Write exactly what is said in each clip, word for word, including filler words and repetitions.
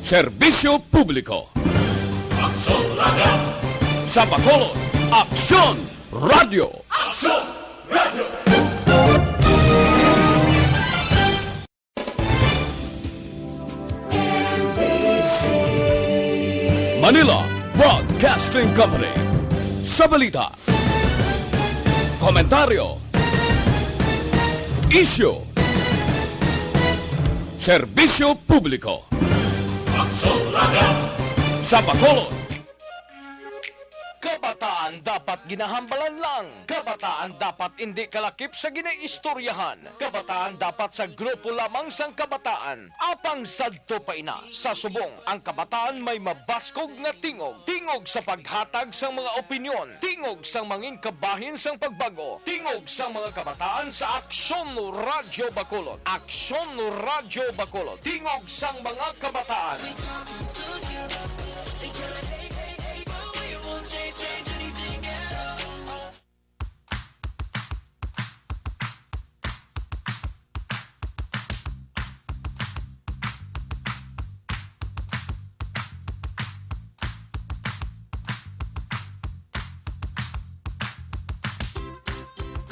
Serbisyo Publiko. Aksyon Radio. Sa Bacolod, Aksyon Radio. Aksyon Radio. Manila Broadcasting Company. Sa balita, komentaryo, isyu, serbisyo publiko. Aksyon Radio. Sa Bacolod. Kabataan dapat ginahambalan lang. Kabataan dapat indi kalakip sa ginaistoryahan. Kabataan dapat sa grupo lamang sang kabataan. Apang sadto pa ina, sa subong, ang kabataan may mabaskog nga tingog. Tingog sa paghatag sang mga opinyon. Tingog sang mangin kabahin sang pagbag-o. Tingog sang mga kabataan sa Aksyon Radyo Bacolod. Aksyon Radyo Bacolod. Tingog sang mga kabataan.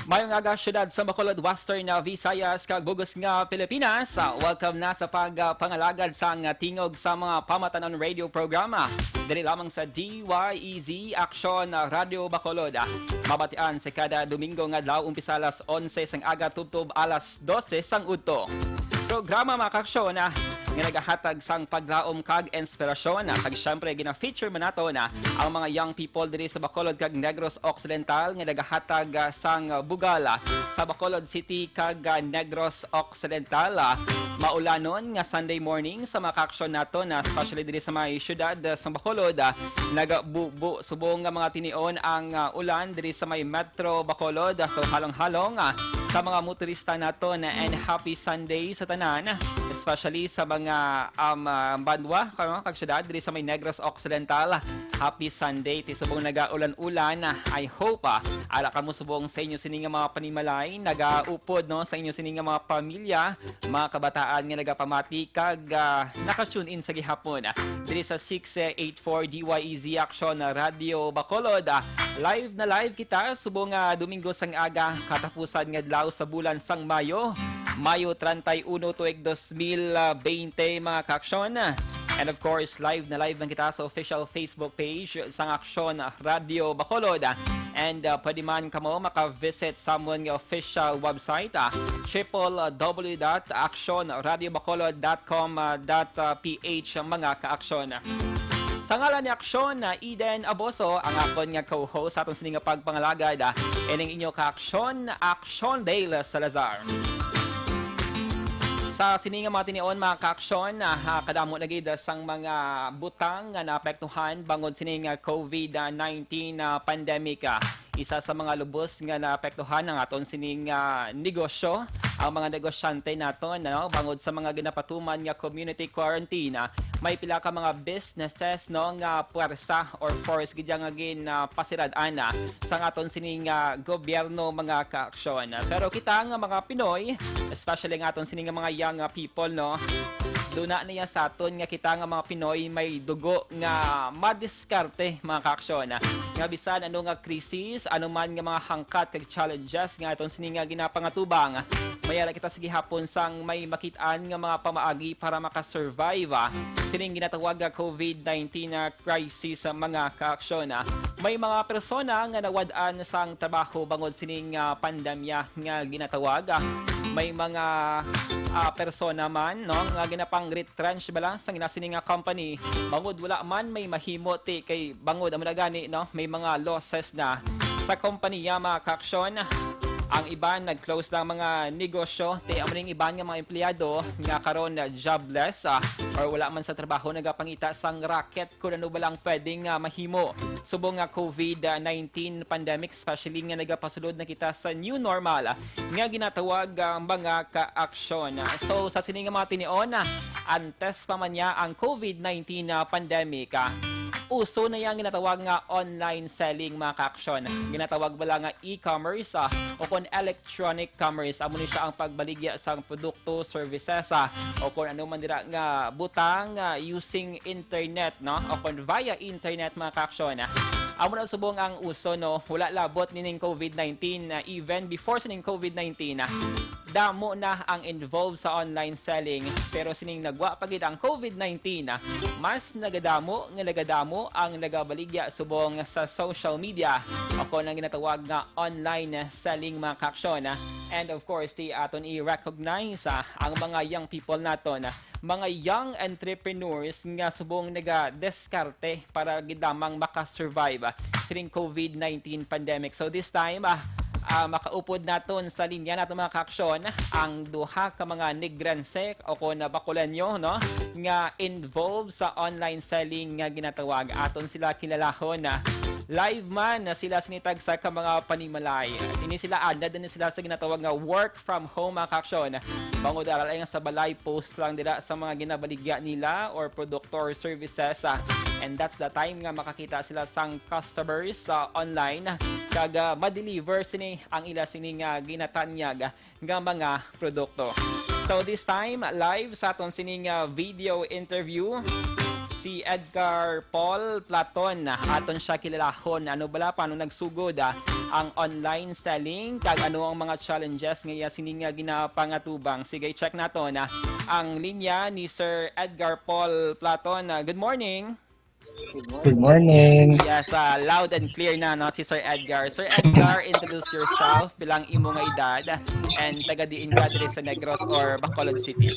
Mayong aga, siyudad sa Bacolod, Western, ah, Visayas, kag bug-os nga Pilipinas. Ah, welcome na sa pag, ah, pangalagad sang, ah, tingog sa mga pamatanon radio programa. Diri lamang sa D Y E Z Aksyon, ah, Radio Bacolod. Ah, mabatian sa kada Domingo nga adlaw, umpisa alas onse sang aga tubtob alas dose sang udto. Programa, mga kaaksyon, ah, nga nagahatag sang paglaom kag inspirasyon, ah, kag siyempre gina-feature man nato na ang mga young people diri sa Bacolod kag Negros Occidental nga nagahatag, ah, sang, ah, bugal, ah, sa Bacolod City kag, ah, Negros Occidental. Ah, maulanon nga Sunday morning sa mga kaaksyon nato na especially diri sa may siyudad, ah, sa Bacolod, ah, nagabubo subong nga mga tinion ang, ah, ulan diri sa may Metro Bacolod. Ah, so halong-halong, ah, sa mga motorista nato na and happy Sunday sa tanan, especially sa mga, um, ah, banwa, kano, kag syudad diri sa may Negros Occidental. Happy Sunday. Ti subong nagaulan-ulan, ah, I hope, ah, ara kamo subong sa inyo sini nga mga panimalay, nagaupod, no, sa inyo sini nga mga pamilya, mga kabataan nga nagapamati kag, ah, naka-tune in sa gihapon, ah, diri sa six eight four D Y E Z Aksyon, ah, Radio Bacolod. Ah, live na live kita subong nga Domingo sang aga, katapusan nga adlaw sa bulan sang Mayo, Mayo treinta y uno, tuig dos mil bente, mga kaaksyon. And of course, live na live man kita sa official Facebook page sang Aksyon Radio Bacolod. And, uh, pwede man kamo maka-visit sa amon nga official website, ah, triple W dot action radio bacolod dot com dot P H, mga kaaksyon. Sa ngalan ni Aksyon, ah, Eden Aboso, ang akon nga co-host sa aton sini nga pagpangalagad, ah, ining inyo kaaksyon, Aksyon Dale Salazar. Sa sini nga mga tinion, mga kaaksyon, ah, kadamo na gid sang mga butang nga naapektuhan bangod sini nga COVID nineteen, ah, pandemic, ah. Isa sa mga lubos nga naapektuhan ang aton sining, ah, negosyo, ang mga negosyante naton, ano, bangod sa mga ginapatuman nga community quarantine, ah, may pila ka mga businesses, no, nga puwersa or force gid nga gin, ah, pasirad-an, ah, sang aton sining, ah, gobyerno, mga kaaksyon. Pero kita nga mga Pinoy, especially ang aton sining mga young, ah, people, no, duna niya sa aton nga kita nga mga Pinoy may dugo nga madiskarte, mga kaaksyon, nga bisan ano nga krisis, ano man nga mga hangkat kag challenges nga aton sini nga ginapangatubang, may ara kita sa gihapon sang may makit-an nga mga pamaagi para makasurvive, ah, sining ginatawag nga COVID nineteen, ah, crisis, ah, mga kaaksyon. Ah, may mga persona nga nawad-an sang trabaho bangod sining, ah, pandemya nga ginatawag. Ah, may mga, ah, persona man, no, nga ginapang-retrench bala sang ila sini nga company, bangod wala man may mahimo ti kay bangod amo na gani, no, may mga losses na sa kompanya, mga kaaksyon. Ang iban nag-close lang mga negosyo, ti amo ning iban nga mga empleyado nga karon na jobless, ah, or wala man sa trabaho, nagapangita sang racket kung ano ba lang pwedeng, ah, mahimo subong nga COVID nineteen pandemic, especially nga nagapasulod na kita sa new normal, ah, nga ginatawag, ah, mga kaaksyon. So, sa sini nga mga tinion, ah, antes pa man niya ang COVID nineteen, ah, pandemic, ah, Uso na yang ginatawag nga online selling, mga ka-aksyon. Ginatawag bala nga e-commerce, ah, o kon electronic commerce. Amo ni siya ang pagbaligya sang produkto, services, ah, o kon ano man dira nga butang, ah, using internet, no? O kon via internet, mga ka-aksyon. Amo na subong ang uso, no? Wala labot nining covid nineteen, ah, even before sining covid nineteen, ah, damo na ang involved sa online selling, pero sining nagwa pa gid ang covid nineteen, ah, mas nagadamo nga nagadamo ang nagabaligya subong sa social media, o kon ang ginatawag nga online selling, mga ka-aksyon. And of course, ti aton i-recognize, ah, ang mga young people naton, ah, mga young entrepreneurs nga subong nagadeskarte para gid lamang makasurvive, ah, sining covid nineteen pandemic. So this time, ah, ah, makaupod naton sa linya naton, mga ka-aksyon, ang duha ka mga Negrense o kon Bacoleño, no, nga involved sa online selling nga ginatawag. Aton sila kilalahon na live man na sila sini tagsa ka mga panimalay. Sini sila, andad na sila sa ginatawag nga work from home, mga ka-aksyon. Mangudara lang sa balay, post lang dira sa mga ginabaligya nila or produkto or services, ah, and that's the time nga makakita sila sang customers sa online, kag, ah, ma-deliver sini ang ila sini nga ginatanyag nga mga produkto. So this time, live sa aton sining, ah, video interview, si Edgar Paul Platon. Aton siya kilalahon. Ano bala, paano nagsugod, ah, ang online selling, kag ano ang mga challenges nga iya sini nga ginapangatubang? Sige, check naton, ah, ang linya ni Sir Edgar Paul Platon. Ah, good morning. Good morning. Yes, ah, loud and clear na, no, si Sir Edgar. Sir Edgar, introduce yourself, bilang imo nga edad, and taga diin ka diri sa Negros or Bacolod City?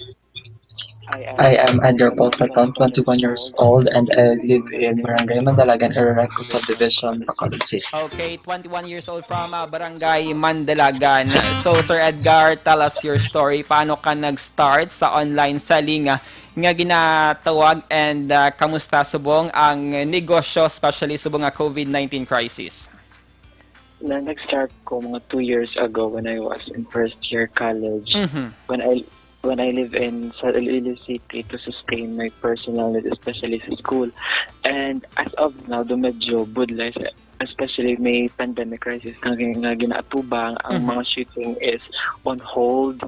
I am Edgar Paul Platon, twenty-one years old, and I live in Barangay Mandalagan, Iraragco Subdivision, Bacolod City. Okay, twenty-one years old from, ah, Barangay Mandalagan. So, Sir Edgar, tell us your story. Paano ka nag-start sa online selling, ah, nga ginatawag, and, ah, kamusta subong ang negosyo, especially subong nga covid nineteen crisis? Na nag-start ko mga two years ago when I was in first year college. Mhm. When I when I live in sa Iloilo City to sustain my personal needs, especially sa school. And as of now, do medyo budlay sa, especially may pandemic crisis nga, nga ginaatubang, ang Mhm. mga shipping is on hold.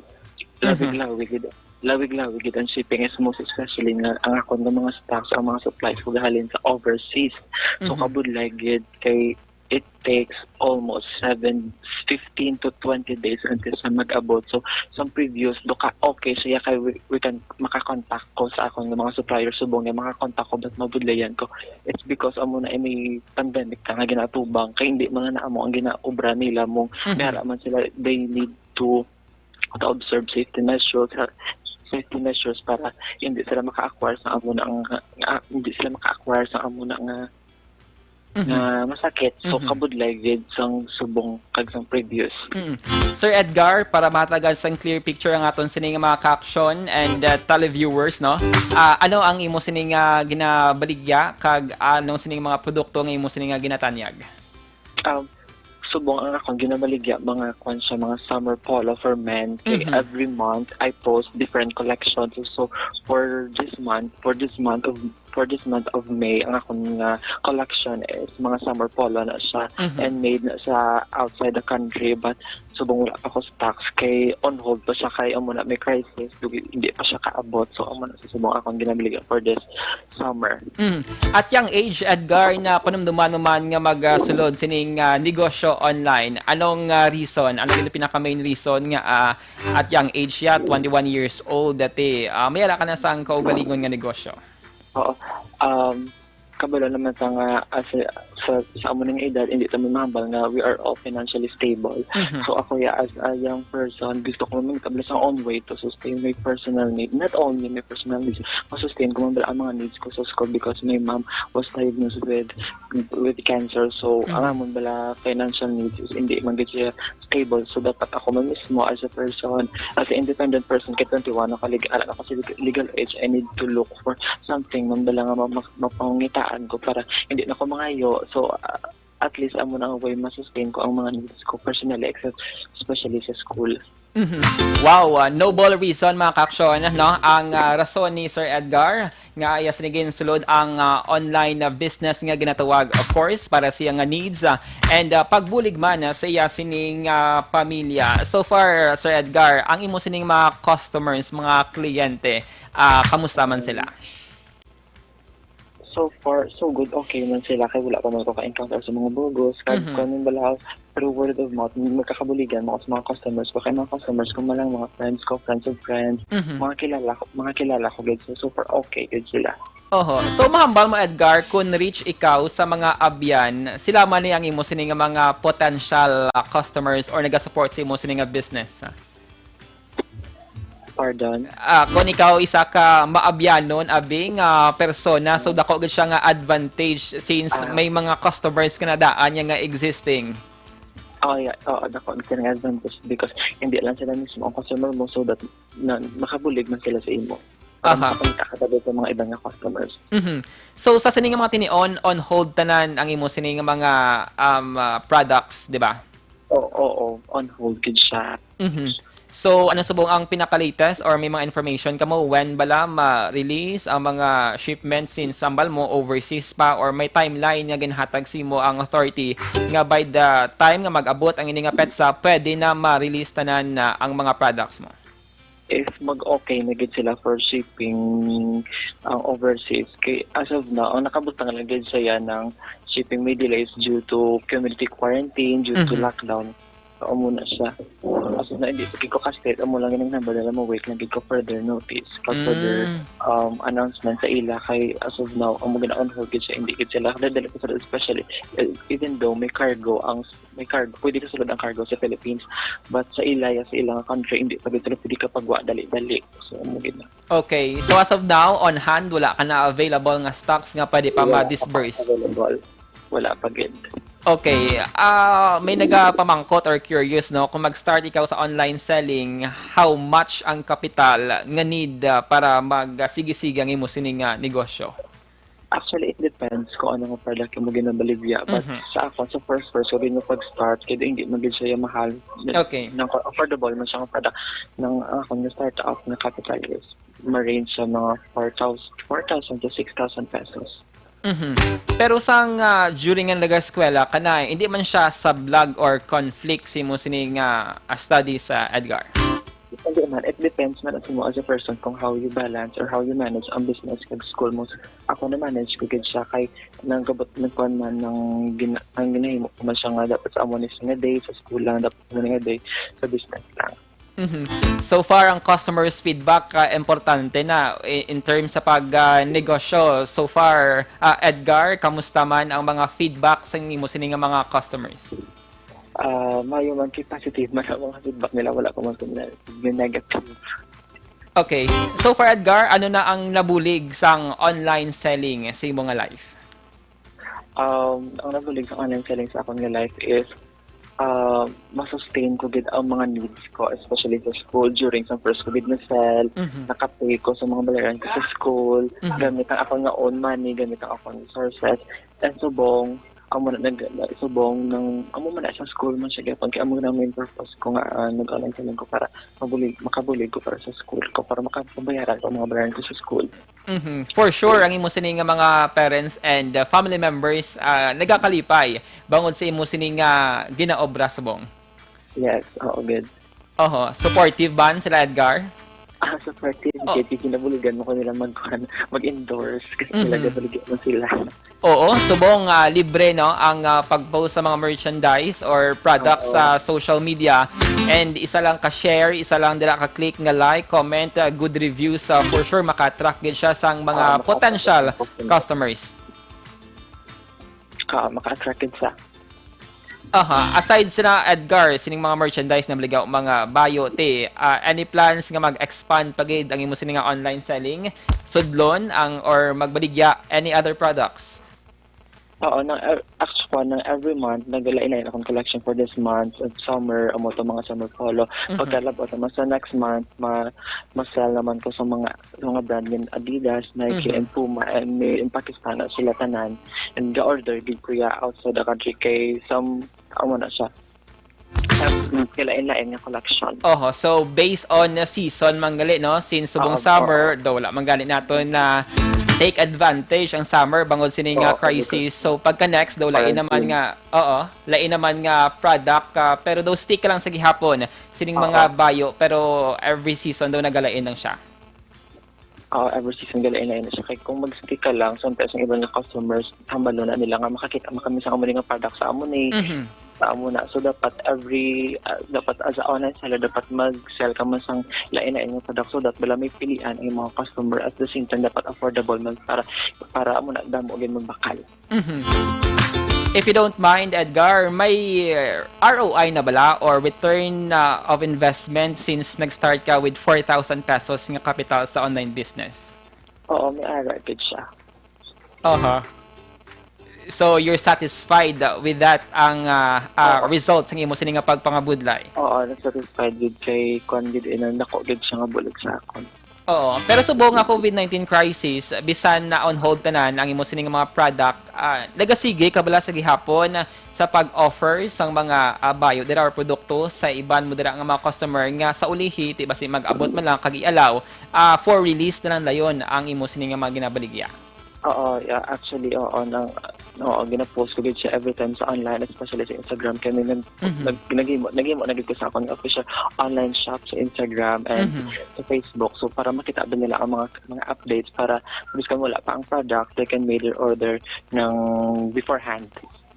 Lawig-lawig gid, lawig-lawig gid ang shipping is most especially nga ang akon nga mga stocks, ang mga supplies ko gahalin sa overseas. So Mhm. kabudlay gid kay it takes almost seven, fifteen to twenty days until sa mag-abot. So, sa previous, do ka, okay siya kay we, we can makakontak ko sa akon nga mga supplier subong nga makakontak ko, but mabudlayan ko. It's because amo na may pandemic ka nga ginatubang kay hindi man na amo ang ginaobra nila mong Mhm. may ara man sila, they need to to observe safety measures, uh, safety measures para hindi sila maka-acquire sa amo na nga, ah, hindi sila maka-acquire sa amo na nga Mhm. nga masakit. So Mhm. kabudlay gid sang subong kag sang previous. Mm. Sir Edgar, para mahatagan sang clear picture ang aton sini nga mga ka-aksyon and, uh, televiewers, no? Ah, ano ang imo sini nga ginabaligya kag ano sini nga mga produkto nga imo sini nga ginatanyag? Um, subong ang akong ginabaligya, mga kwan siya, mga summer polo for men. Kay Mhm. every month, I post different collections. So, for this month, for this month of for this month of May, ang akong nga collection is mga summer polo na siya Mhm. and made na sa outside the country. But subong wala pa ko stocks kay on hold pa siya kay amo na may crisis, dugi, hindi pa siya kaabot. So, amo na sa subong akong ginabaligya for this summer. Mm. At young age, Edgar, na panumduman mo man nga magsulod sining, ah, negosyo online, anong, ah, reason? Ano yung pinaka-main reason nga, ah, at young age siya, twenty-one years old, dati, ah, may ara ka na sang kaugalingon nga negosyo? Oo. Um, kabalo naman ta nga as a, sa, sa amo ning edad, hindi ta mahambal nga we are all financially stable. Mhm. So ako, yeah, as a young person, gusto ko man kabalo sa own way to sustain my personal need. Not only my personal needs, ma-sustain ko man bala ang mga needs ko sa school because my mom was diagnosed with with cancer. So, Mhm. ang amon bala financial needs is hindi man gid siya stable. So, dapat ako man mismo as a person, as an independent person, kay twenty-one ako, lig-, ala na ako sa leg-, legal age, I need to look for something man bala nga ma-, ma-, mapangitaan ko para hindi na ko mangayo. So, ah, at least amo na ang way ma-sustain ko ang mga needs ko personally, except especially sa school. Mhm. Wow, ah, noble reason, mga kaaksyon, no? Ang, ah, rason ni Sir Edgar nga iya sini ginsulod ang, ah, online na business nga ginatawag, of course, para siya nga needs, ah, and, ah, pagbulig man, ah, sa iya sining, ah, pamilya. So far, Sir Edgar, ang imo sining mga customers, mga kliyente, ah, kamusta man sila? So far, so good. Okay man sila kay wala pa man ko ka-encounter sa mga bugos. Kag Mhm. Kuan man bala, through word of mouth, magkakabuligan mo sa mga customers ko. Kay mga customers ko man lang, mga friends ko, friends of friends, Mhm. mga kilala ko, mga kilala ko gid. So, so far, okay gid sila. Oho. So, mahambal mo, Edgar, kung reach ikaw sa mga abyan, sila man ni ang imo sini nga mga potential, ah, customers or nagasupport sa imo sini nga business? Pardon? Ah, kung ikaw isa ka maabyanon, abi, nga persona, so dako gid siya nga advantage since Ah. may mga customers ka na daan niya nga existing. Oh, yeah. Oo, dako ang tinangasan ko because hindi lang sila mismo ang customer mo, so that na, makabulig man sila sa imo. Para Aha. Makakita ka talaga sa mga iba nga customers. Mhm. So, sa sini nga mga tinion, on hold tanan ang imo sini nga mga, um, ah, products, di ba? Oo, oo, on hold gid siya. Mhm. So, ano subong ang pinaka-latest or may mga information kamo when bala ma-release ang mga shipment since sambal mo overseas pa or may timeline nga ginhatag sa imo ang authority nga by the time nga mag-abot ang ini nga petsa, pwede na ma-release tanan na ang mga products mo? If mag-okay na gid sila for shipping ang overseas, kay as of now, ang nakabutang lang gid siya ng shipping may delays due to community quarantine, due to Mhm. lockdown. Amo na siya. As na, hindi pa gid ko ka-state, amo lang yung number nila mo wait lang gid ko further notice, kag further Mm. um, announcement sa ila kay as of now, amo gina-on hold gid siya, hindi gid sila kadali ko sa especially, eh, even though may cargo ang, may cargo, pwede ka sulod ang cargo sa Philippines, but sa ila, ya sa ilang country, hindi pa gid sila pwede ka pagwa dali-dali. So, amo gid na. Okay. So, as of now, on hand, wala ka na available nga stocks nga pwede pa Wala pa ma-disburse? available. Wala pa gid. Okay. Ah, may nagapamangkot or curious, no? Kung mag-start ikaw sa online selling, how much ang kapital nga need, ah, para magsigi-sige ang imo sining, ah, negosyo? Actually, it depends kung ano nga product mo ginabaligya. But Mhm. sa ako, sa first first ko din pag-start, kaya hindi man gid siya mahal. Okay. Nang affordable man siya nga product. Nang ako nga start up nga capital is ma-range sa mga four thousand, four thousand to six thousand pesos. Mhm. Pero sang, ah, during nga nag-eskwela ka na, hindi man siya sablag or conflict si mo sini nga, ah, study sa Edgar? Hindi man. It depends man sa mo as a person kung how you balance or how you manage ang business kag school mo. Ako na-manage ko gid siya kay nang gabot nagkuan man nang gina-, ang ginahimo ko man siya nga dapat sa amo ni nga day, sa school lang dapat sa nga day, sa business lang. Mhm. So far, ang customers' feedback, ah, importante na i-, in terms sa pag, ah, negosyo. So far, ah, Edgar, kamusta man ang mga feedback sa imo sini nga mga customers? Ah, maayo man kay positive man ang mga feedback nila, wala pa man ko na yung negative. Okay. So far, Edgar, ano na ang nabulig sang online selling sa imo nga life? Um, ang nabulig sa online selling sa akong nga life is uh, masustain ko gid ang mga needs ko, especially sa school. During sa first ko gid na sell, Mhm. nakapay ko sa mga bayaran ko sa school, Mhm. gamit ang akong nga own money, gamit ang akong resources. And subong, amo na nag subong nang amo man na sa school man siya gyapon kay amo na main purpose ko nga ah, nag-online selling ko para mabulig makabulig ko para sa school ko para makabayaran ko ang mga bayaran ko sa school. Mhm. For sure, ang imo sini nga mga parents and uh, family members uh, nagakalipay bangod sa imo sini nga ginaobra subong. Yes, oo, good. Oho, supportive ba sila, Edgar? Ah, supportive. Oh. Kaya ginabuligan mo ko nila mag, mag-endorse kasi mm-hmm. Talaga baligyan mo sila. Oo, subong uh, libre no ang uh, pag-post sa mga merchandise or products Oo. Sa social media. And isa lang ka share, isa lang dira ka click nga like, comment, uh, good reviews, uh, for sure maka-attract gid siya sang mga Oo, potential maka-attract. Customers. Ka maka-attract gid sa Aha, aside sina Edgar, sining mga merchandise na maligaw, mga bayo, ti, ah, any plans nga mag-expand pa gid ang imo sini nga online selling? Sudlon ang or magbaligya any other products? Oo, nang ev- actually, nang every month, nagalain-lain akong collection for this month, of summer, amo to mga summer polo. Mhm. Pagkalabot naman sa next month, ma ma-sell naman ko sa mga sa mga brand nga Adidas, Nike, Mhm. And Puma, and may in Pakistan na sila tanan. And ga-order gid ko ya outside the country kay some, amo na siya. Nagkalain-lain nga collection. Oho, so based on the season man gali, no? Since subong Oo, summer, oo. Daw wala man gali nato na take advantage ang summer bangod sini nga Oo, crisis. So pagka next daw lain naman Quarantine. nga, oo, lain naman nga product, ah, pero daw stick ka lang sa gihapon sining Oo. mga bayo, pero every season daw nagalain lang siya. Ah, every season gali na yun siya. Kay kung mag-stick ka lang, sometimes ang iba nga customers, hambalo na nila nga makakita man kami sa amo ni nga product sa amo ni, Mhm. sa amo na. So, dapat every, ah, dapat as a online seller, dapat mag-sell ka man sang lain-lain nga product. So, that bala may pilian ang mga customer. At the same time, dapat affordable man para, para amo na, damo gyud magbakal. Mhm. If you don't mind, Edgar, may, uh, R O I na bala or return, uh, of investment since nag-start ka with four thousand pesos nga kapital sa online business? Oo, may ara gid siya. Aha. So, you're satisfied, uh, with that, ang, uh, uh, Oo. result sa imo sini nga pagpangabudlay? Oo, na-satisfied gid kay kuwan gid, eh, nang dako gid siya nga bulig sa akon. Oo, pero subong nga covid nineteen crisis, bisan na on hold tanan ang imo sini nga mga product, ah, nagasige ka bala sa gihapon sa pag-offer sang mga, ah, bayo dira or produkto sa iban mo dira nga mga customer nga sa ulihi, ti basi mag-abot man lang kag i-allow, ah, for release na lang dayon ang imo sini nga mga ginabaligya? Oo, yeah, actually, oo, nang, oo, gina-post ko gid siya every time sa online, especially sa Instagram. Kay may nag-, Mhm. nag-, naghimo, naghimo na gid ko sa akong official online shop sa Instagram and Mhm. sa Facebook. So, para makita ba nila ang mga, mga updates para, bisan wala pa ang product, they can make their order ng beforehand.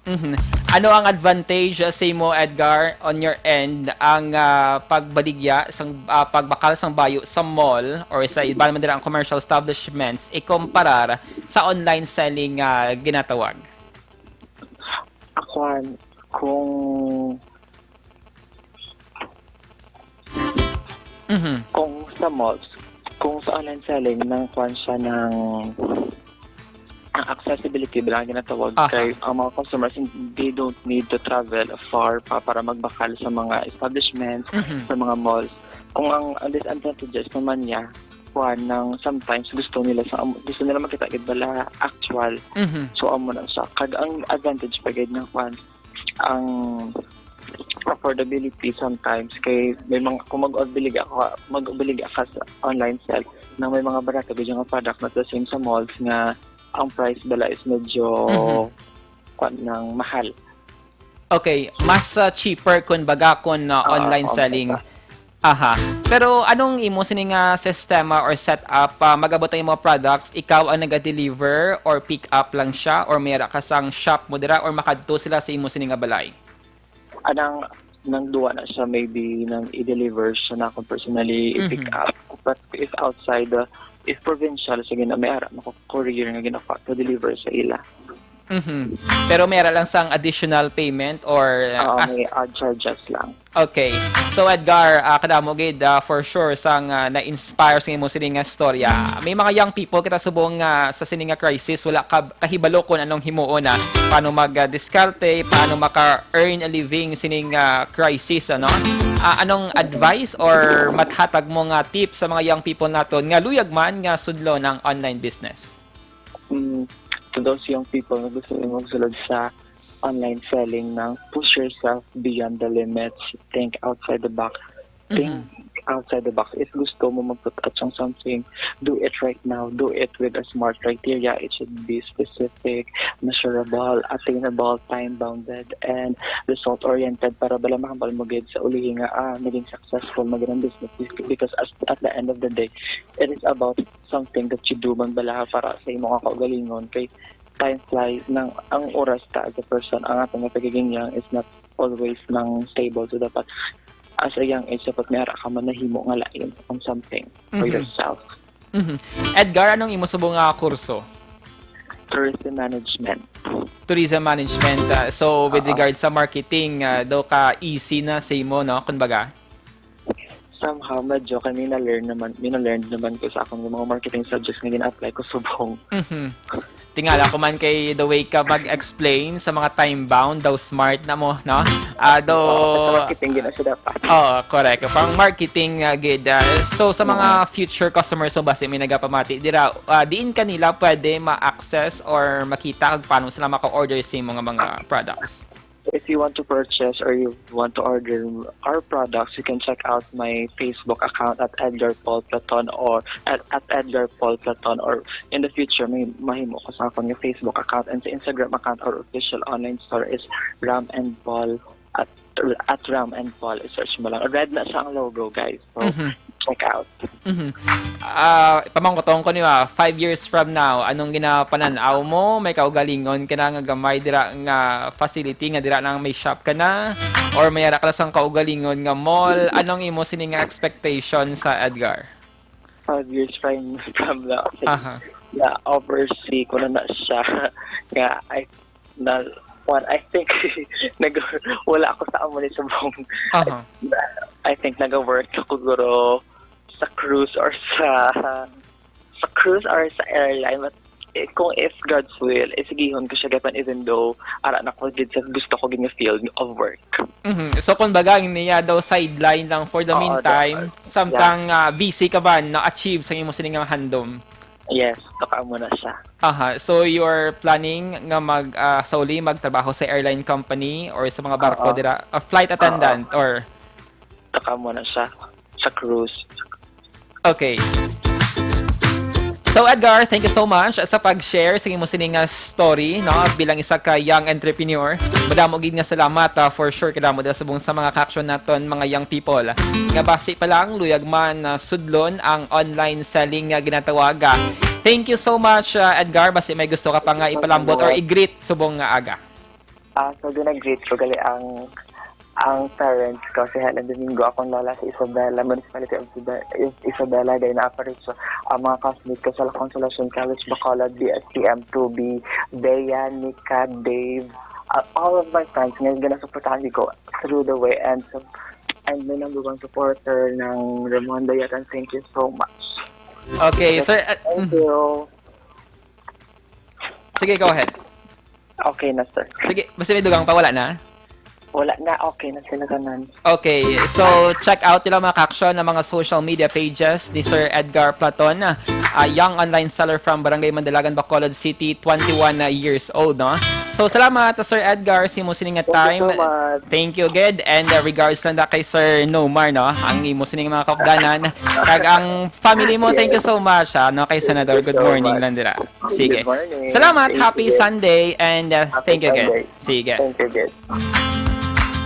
Mhm. Ano ang advantage, uh, sa imo, Edgar, on your end, ang, ah, pagbaligya sang, ah, pagbakal sang bayo sa mall or sa iban man dira ang commercial establishments ikumparar sa online selling nga ginatawag? Akwan, kung Mhm. Kung sa malls, kung sa online selling, nang kuwan siya ng, ang accessibility ba ang ginatawag Aha. kay ang mga customers, they don't need to travel far pa para magbakal sa mga establishments, Mhm. sa mga malls. Kung ang, ang disadvantages naman niya, kuwan, nang sometimes gusto nila sa, gusto nila makita gid bala actual. Mhm. So, amo na siya. Kag ang advantage pa gid ng kuwan, ang affordability sometimes kay may mga, kung mag-obliga ka, mag-obliga ka sa online sale, na may mga barato gid nga product na the same sa malls nga ang price bala is medyo Mhm. kwan ng mahal. Okay, mas, uh, cheaper kun baga kun, uh, Oo, online oo, selling. Basta. Aha. Pero anong imo sini nga sistema or setup, ah, mag-abot ang imo products, ikaw ang naga-deliver or pick up lang siya or may ara ka sang shop mo dira or makadto sila sa imo sini nga balay? Anang, nang duwa na siya, maybe nang i-deliver siya na akong personally i-pick Mhm. up. But if outside the, if provincial, sige na, may ara mo ko courier nga ginapa to deliver sa ila. Mhm. Pero may ara lang sang additional payment or, uh, Oo, as may odd charges lang. Okay. So, Edgar, ah, kadamo gid, ah, for sure, sang, ah, na-inspire sa imo sini nga storya. May mga young people kita subong, ah, sa sini nga crisis, wala ka kahibalo kung anong himuon na, paano mag, ah, diskarte, paano maka-earn a living sining, ah, crisis, ano? Ah, anong advice or mathatag mo nga tips sa mga young people naton nga luyag man nga sudlon ang online business? Mm, to those young people nga gusto nila magsulod sa online selling, nang push yourself beyond the limits, think outside the box. Think Mhm. outside the box. If gusto mo mag-put out sang something, do it right now. Do it with a smart criteria. It should be specific, measurable, attainable, time-bounded, and result-oriented para bala mahambal mo gid sa ulihi nga, ah, naging successful man gid ang business. Because as, at the end of the day, it is about something that you do man bala para sa imo nga kaugalingon. Kay time flies, nang ang oras ta as a person, ang aton nga pagiging young is not always nang stable. So, dapat as a young age, dapat may ara ka man nahimo nga lain on something for Mhm. yourself. Mhm. Edgar, anong imo subong nga kurso? Tourism management. Tourism management, ah, so with Oo. regards sa marketing, ah, daw ka easy na sa imo, no? Kumbaga? Somehow, medyo kay may na-learn naman, may na-learn naman ko sa akong mga marketing subjects nga gina-apply ko subong. Mhm. Tingala ko man kay the way ka mag-explain sa mga time bound, daw smart na mo, no? Ah, daw Oo, sa marketing gina siya dapat. Oo, correct. Pang marketing, ah, gid, ah. So, sa mga Mm. future customers mo, basi may nagapamati dira, ah, diin kanila pwede ma-access or makita kag paano sila maka-order sa imo nga mga products? If you want to purchase or you want to order our products, you can check out my Facebook account at Edgar Paul Platon or at, at Edgar Paul Platon, or in the future, may mahimo ko sa akon nga Facebook account, and sa Instagram account or official online store is Ram and Paul at, at Ram and Paul. I-search mo lang. Red na siya ang logo, guys. So, Mhm. check out. Mhm. Ah, pamangkuton ko niyo, ah, five years from now, anong ginapanan-aw mo? May kaugalingon ka na nga gamay dira nga facility nga dira na may shop ka na? Or may ara ka na sang kaugalingon nga mall? Anong imo sini nga expectation sa Edgar? Five years from, from now, I think Aha. na oversee ko na na siya. Nga, I, na, what, I think, nag, wala ako sa amo ni subong. Aha. I think nag-work ako guro sa cruise or sa, sa cruise or sa airline. But, eh, kung if God's will, eh, sigihon ko siya gapon, even though ara na ko gid sa gusto ko gid nga field of work. Mhm. So, kung baga, ang niya daw sideline lang for the Oo, meantime, daw. Samtang, Yeah. ah, busy ka ba na-achieve sa imo sini nga handom? Yes, baka mo na siya. Aha. So, you're planning nga mag, ah, sa uli, magtrabaho sa airline company or sa mga barko Oo. dira? A flight Oo. attendant or Baka mo na siya sa cruise. Okay. So, Edgar, thank you so much sa pag-share sa imo sini nga story, no? Bilang isa ka young entrepreneur, madamo gid nga salamat, ah, for sure, kadamo dira subong sa mga ka-aksyon naton, mga young people. Nga basi pa lang, luyag man, ah, sudlon ang online selling nga ginatawag, ah. Thank you so much, ah, Edgar. Basi may gusto ka pa nga ipalambot or i-greet subong nga aga. Ah, so, gina-greet ko gali ang, ang parents ko, si Helen Domingo, akong lola, si Isabela, Municipality of Isabela, Is-, Isabela, Dayna Aparicio, ang mga classmates ko sa La Consolacion College, Bacolod, B S T M two B, Bea, Nika, Dave, uh, all of my friends nga ginasuportahan ko through the way, and so, and my number one supporter ng Ramonda Yatan, thank you so much. Okay, sir, uh, Thank mm. you. Sige, go ahead. Okay na, sir. Sige, basta may dugang pa, wala na? Wala na, okay na sila tanan. Okay, so check out nila, mga ka-aksyon, ang mga social media pages ni Sir Edgar Platon, a young online seller from Barangay Mandalagan, Bacolod City, twenty-one years old, no? So, salamat, Sir Edgar, sa imo sini nga Thank you time. so much. Thank you, gid. And, uh, regards lang da kay Sir Nomar, no? Ang imo sining mga kaupdanan. Kag ang family mo, Yes. thank you so much, ah, no? Kay Senador, Thank you good so morning much. lang dira. Sige. Good morning. Salamat. Thank Happy you. Sunday and, uh, Happy thank you again. Sunday. Sige. Thank you, guys.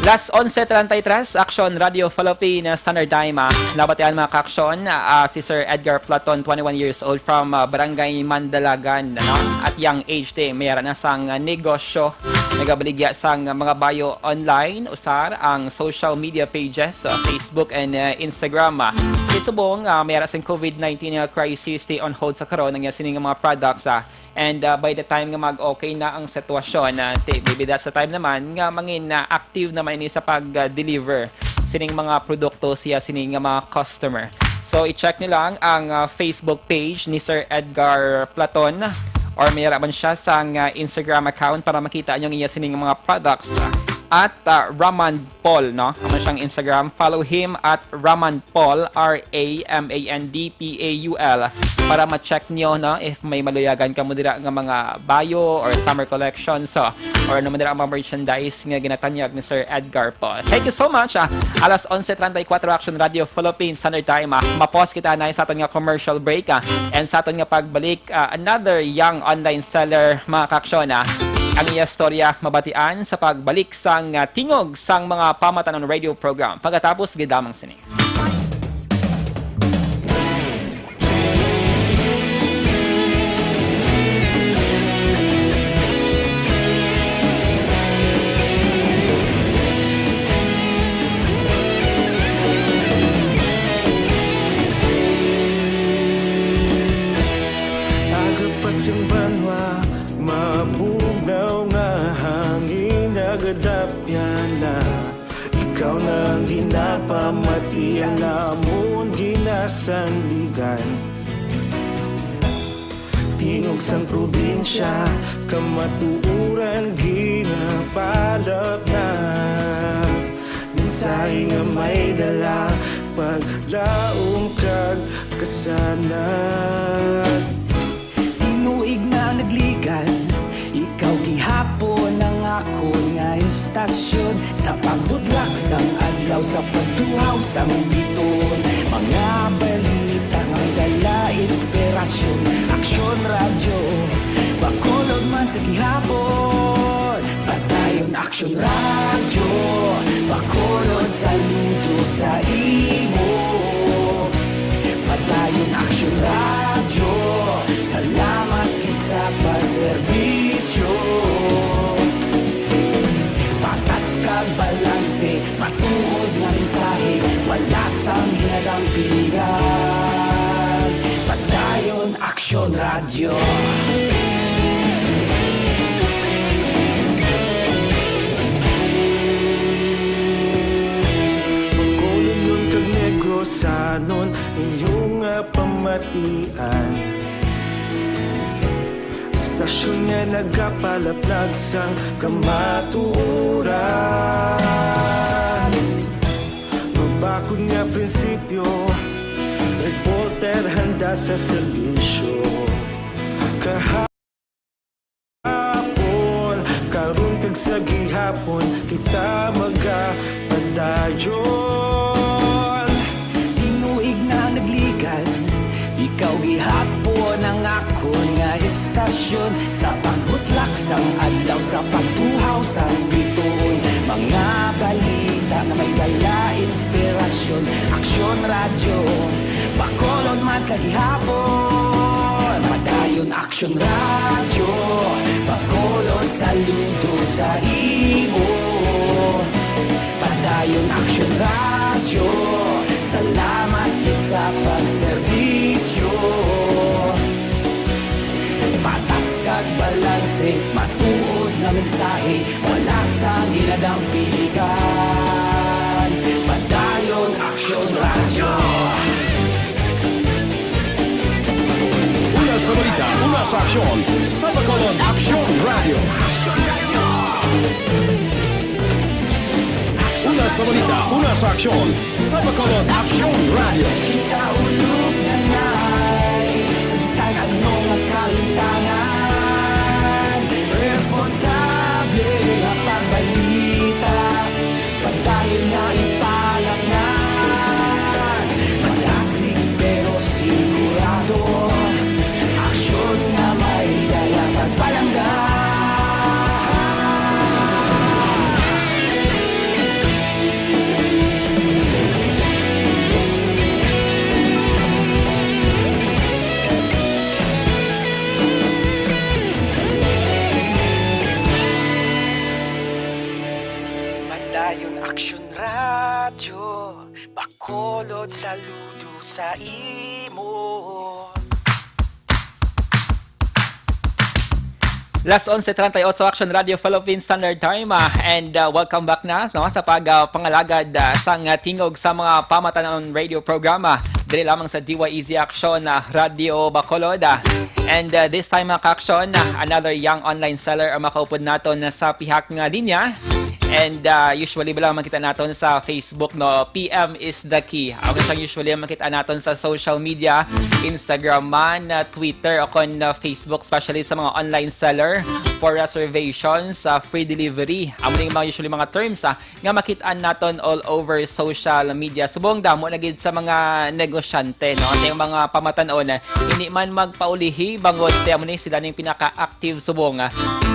Las onse treinta y tres, Aksyon Radio Philippine Standard Time, ah. Nabatian, mga ka-aksyon, ah, si Sir Edgar Platon, twenty-one years old, from, ah, Barangay Mandalagan, ano? At young age, di, may ara na sang, ah, negosyo. Nagabaligya sang, ah, mga bayo online, usar ang social media pages, ah, Facebook and, ah, Instagram, ah. Kay subong, ah, may ara sang covid nineteen, ah, crisis, stay on hold sa karon ang iya sining mga products, ah. And, uh, by the time nga mag-okay na ang sitwasyon, uh, ti-, maybe that's the time naman nga mangin, uh, active naman ini sa pag-deliver sining mga produkto siya sining nga mga customer. So, i-check niyo lang ang, uh, Facebook page ni Sir Edgar Platon, or may ara man siya sa, uh, Instagram account para makita niyo ang iya sining mga products. At, uh, Raman Paul, no? Ano siyang Instagram? Follow him at Raman Paul, R A M A N D P A U L, para ma-check niyo, no, if may maluyagan kamo dira nga mga bayo or summer collection, so, or ano man dira ang mga merchandise nga ginatanyag ni Sir Edgar Paul. Thank you so much, ah. Alas onse treinta y cuatro, Action Radio Philippines Standard Time, ah. Mapos kita na sa aton nga commercial break, ah. And sa aton nga pagbalik, ah, another young online seller, mga ka-aksyon, ah. Ang iya storya mabatian sa pagbalik sang, ah, tingog sang mga pamatanon radio program. Pagkatapos gid lamang sini. Aga pa sing banwa, mabugnaw nga hangin nagadapyan na. Ikaw na ang ginapamati, ang amon ginasandigan. Tingog sang probinsya, kamatuoran ginapalapnap. Mensahe nga may dala, paglaom kag kasanag. Tinuig na nagligad, ikaw gihapon ang akon nga istasyon. Sa pagbudlak sang adlaw, sa pagtuhaw sang bituon, mga balita nga may dala inspirasyon. Aksyon Radyo Bacolod man sa gihapon. Padayon Aksyon Radyo Bacolod, saludo sa imo. Padayon Aksyon Radyo, salamat kay sa pagserbisyo. Patas kag balanse, matuod nga mensahe, wala sang ginadampingan. Padayon Aksyon Radyo. Bacolodnon kag Negrosanon, inyo nga pamatian. Istasyon nga nagapalaplag sang kamatuoran. Mabakod nga prinsipyo, reporter handa sa serbisyo. Kahapon, karon kag sa gihapon, kita magapadayon. Tinuig na nagligan, ikaw gihapon ang akon nga istasyon. Sa pagbutlak sang adlaw, sa pagtuhaw sang bituon, mga balita nga may dala inspirasyon. Aksyon Radyo Bacolod man sa gihapon. Padayon Aksyon Radyo Bacolod, saludo sa imo. Padayon Aksyon Radyo, salamat gid sa pagserbisyo. Patas kag balanse, matuod nga mensahe, wala sang ginadampingan. Padayon Aksyon Radyo. Una sa balita, una sa aksyon, sa Bacolod Aksyon Radyo. Una sa balita, una sa aksyon, sa Bacolod Aksyon Radyo. Kita ulog na ngay, sa bisan ano nga kalimtangan, responsable nga pagbalita. Padayon nga ipalapnan, malasig pero sigurado. Aksyon nga may dala pagpalangga. Padayon Aksyon Radyo, Bacolod, saludo sa imo. Las onse treinta y ocho, Aksyon Radyo Philippine Standard Time, ah, and, ah, welcome back na, no, sa pag, ah, pangalagad, ah, sang, ah, tingog sa mga pamatanon radio programa diri lamang sa D Y E Z Aksyon, ah, Radyo Bacolod, ah. And, ah, this time, mga ka-aksyon, ah, another young online seller ang makaupod naton sa pihak nga linya. And, ah, usually bala makita naton sa Facebook, no? P M is the key. Amo sang usually ang makita naton sa social media, Instagram man, ah, Twitter, o kon, ah, Facebook, especially sa mga online seller for reservations, ah, free delivery. Amo ni mga usually mga terms, ah, nga makit-an naton all over social media. Subong damo na gid sa mga negosyante, no? Ang mga pamatan-on, hindi man magpaulihi, bangod kay amo ni sila ning pinaka-active subong, ah,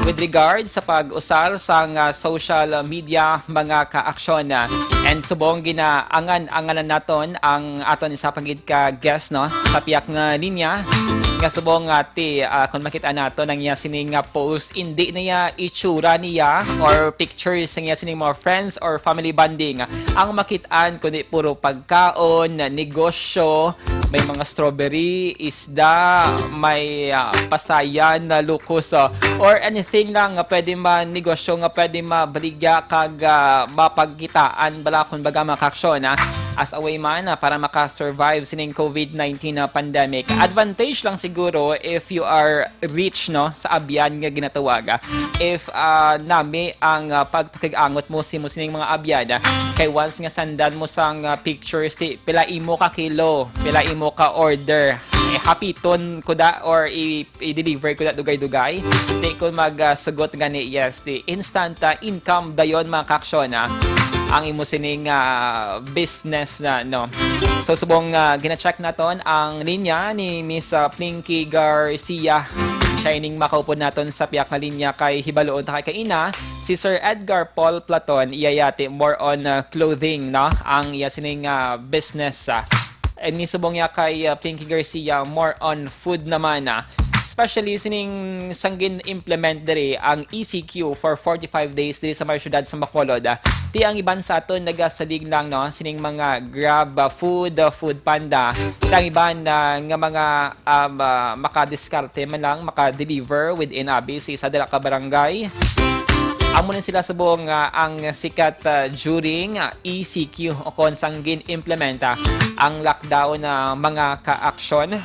with regard sa pag-usar sang, ah, social media, mga ka-aksyon, ah. And subong ginaangan-anganan naton ang aton isa pa gid ka guest, no, sa pihak nga linya, nga subong nga ti, ah, kung makita naton ang iya sini nga post, hindi niya itsura niya or pictures sa iya sining mga friends or family bonding ang makit-an, kundi puro pagkaon, negosyo, may mga strawberry, isda, may, ah, pasayan na lukos, ah, or anything lang nga pwede manegosyo, nga pwede mabaligya kag, ah, mapagkitaan bala, kumbaga, mga ka-aksyon, ah, as a way man, ah, para maka-survive sining COVID nineteen na pandemic. Advantage lang siguro if you are rich, no, sa abyan nga ginatawag, ah. If, ah, nami ang, ah, pagpakig-angot mo simo sining mga abyan, ah, kay once nga sandan mo sang, ah, pictures, ti pila imo ka kilo, pila imo ka order. hapiton ko da or i-, i-deliver ko da dugay-dugay. Di ko mag, ah, sugot gani, yes, di instant, ah, income dayon, mga kaaksyon, ah, ang imo sining, ah, business na, no. So, subong, ah, gina-check naton ang linya ni Miss, ah, Plinky Garcia. Siya ining makaupod naton sa piyak nga linya kay hibaluon ta kay kaina si Sir Edgar Paul Platon, iya yati more on, ah, clothing, no, ang iya sining, ah, business, ah. And ni subong niya kay, ah, Plinky Garcia, more on food naman, ah. Especially sining sang gin-implement diri ang E C Q for forty-five days diri sa may syudad sa Bacolod, ah. Ti ang iban sa aton nagasalig lang, no, sining mga Grab, ah, food, ah, Food Panda. Ti ang iban, ah, nga mga, um, ah, makadiskarte man lang, maka-deliver within abi sa isa dira ka barangay. Amo ni sila subong, ah, ang sikat, ah, during, ah, E C Q o kon sang gin-implementa ang lockdown na mga ka-aksyon.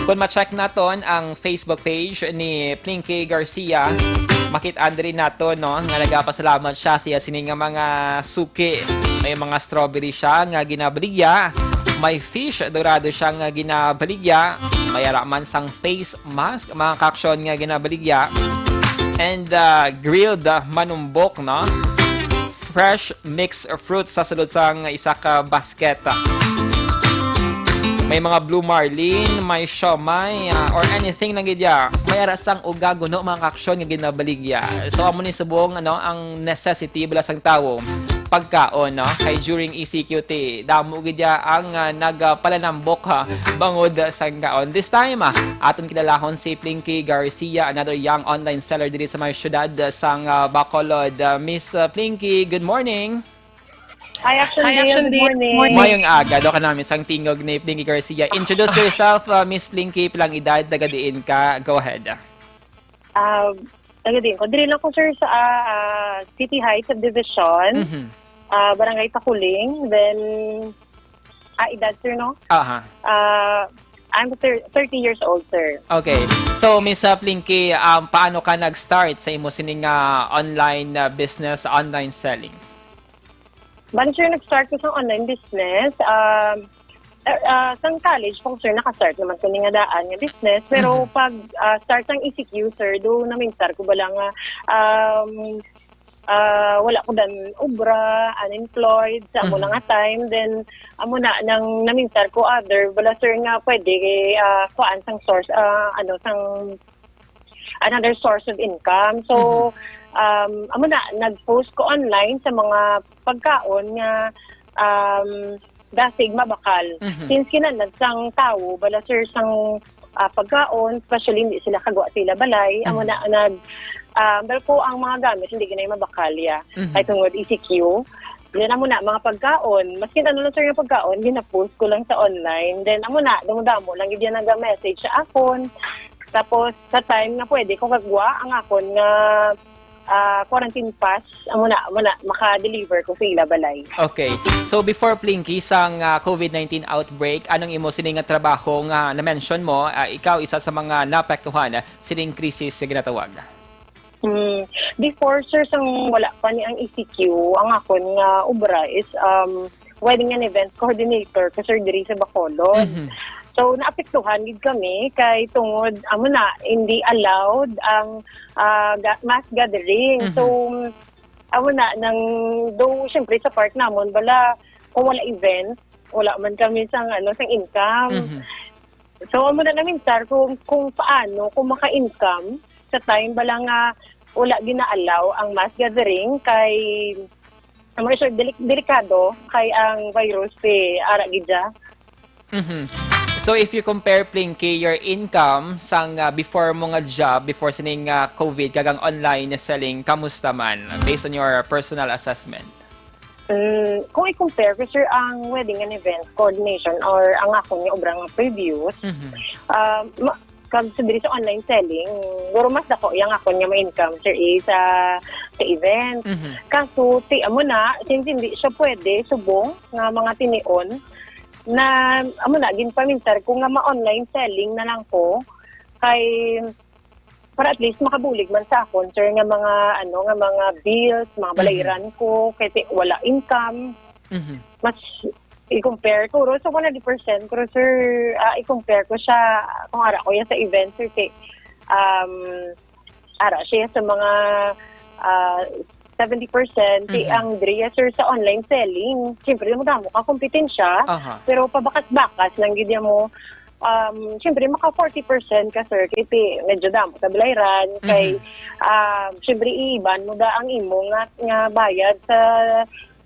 Kung ma-check naton ang Facebook page ni Plinky Garcia, makit-an diri naton, no, nga nagapasalamat siya sa iya sini nga mga suki. May mga strawberry siya nga ginabaligya. May fish dorado siya nga ginabaligya. May ara man sang face mask, mga kaaksyon, nga ginabaligya. And, ah, grilled, ah, manumbok, no? Fresh mixed fruits sa sulod sang isa ka basket. May mga blue marlin, may siomai, ah, or anything lang gid ya. May ara sang uga guno, mga kaaksyon, nga ginabaligya. So, amo ni subong, ano, ang necessity bala sang tawo, pagkaon, no? Kay during E C Q ti, damo gid ya ang, ah, nagapalanambok, ha, bangod sang kaon. This time, ah, aton kilalahon si Plinky Garcia, another young online seller diri sa may syudad, ah, sang, ah, Bacolod. Ah, Miss, ah, Plinky, good morning. Hi, Action Hi, Deal. Action Good Deal. Morning. Morning. Mayong aga, do ka namin sang tingog ni Plinky Garcia. Introduce yourself, ah, Miss Plinky, pilang edad, taga diin ka? Go ahead. Ah, taga diin ko. Diri lang ko, sir, sa, ah, ah, City Heights Subdivision, Mhm. ah, Barangay Taculing. Then, ah, edad, sir, no? Aha. Ah, I'm thir-, thirty years old, sir. Okay. So, Miss, ah, Plinky, um, paano ka nag-start sa imo sining, ah, online, ah, business, online selling? Bali, sir, nag-start ko sa online business. Um, ah, ah, sang college po, sir, naka-start naman ko ni nga daan nga business. Pero Mhm. pag, ah, start sang E C Q, sir, do naminsar ko bala nga, um, ah, wala ko dan obra, unemployed sa amo na Mhm. nga time. Then, amo na, nang naminsar ko other, bala, sir, nga pwede, ah, kuhaan sang source, ah, ano, sang another source of income. So, Mhm. um, amo na, nag-post ko online sa mga pagkaon nga, um, dasig mabakal. Mhm. Since kinahanglan sang tawo, bala, sir, sang, ah, pagkaon, especially hindi sila kagwa sa ila balay, amo Mhm. na, nag, ah, bala ko ang mga gamit, hindi ginay mabakal, ya. Mhm. Kay tungod E C Q. Then, amo na, mga pagkaon, maskin ano lang, sir, yung pagkaon, gina-post ko lang sa online. Then, amo na, damo-damo lang gid yan naga-message sa akon. Tapos, sa time nga pwede ko kagwa ang akon nga, ah, quarantine pass, amo na, amo na, maka-deliver ko sa ila balay. Okay. So, before, Plinky, sang, ah, covid nineteen outbreak, anong imo sini nga trabaho nga na-mention mo? Ah, ikaw isa sa mga naapektuhan sining krisis nga ginatawag. Hmm, before, sir, sang wala pa ni ang E C Q, ang akon nga obra is, um, wedding and event coordinator ko, sir, diri sa Bacolod. Mhm. So, naapektuhan gid kami kay tungod, amo na, hindi allowed ang, ah, ga-, mass gathering. Mhm. So, amo na, nang, though, syempre, sa part namon, bala, kung wala event, wala man kami sang, ano, sang income. Mhm. So, amo na namin, sir, kung, kung paano, kung maka-income sa time bala nga wala gina-allow ang mass gathering kay, amo na, sir, deli-, delikado kay ang virus, eh, ara gid siya. Mhm. So, if you compare, Plinky, your income sang, ah, before mo nga job, before sining, ah, covid, kag ang online selling, kamusta man, based on your personal assessment? Mm, kung i-compare ko, sir, ang wedding and event coordination or ang akon nga obra nga previous, Mhm. ah, ma-, kag sa diri sa online selling, siguro mas dako yang akon nga ma-income, sir, eh, sa, sa event. Mhm. Kaso, ti, amo na, since hindi siya pwede subong nga mga tinion, na, amo na, ginpaminsar ko nga ma-online selling na lang ko. Kay, para at least makabulig man sa akon, sir, nga mga, ano, nga mga bills, mga Mhm. balayran ko, kay ti-, wala income. Mhm. Mas, i-compare ko ro sa one hundred percent ko ro, sir, ah, i-compare ko siya kung ara ko ya sa event, sir, kay, um, ara siya sa mga, ah, seventy percent, kay Mhm. ang diri ya, sir, sa online selling, siyempre, madamo ka kompetensya, Aha. pero pabakas-bakas lang gid ya mo. Um, siyempre, maka forty percent ka, sir, kay ti-, medyo damo sa balayran, kay, Mhm. ah, siyempre, iiban mo da ang imo nga, nga bayad sa,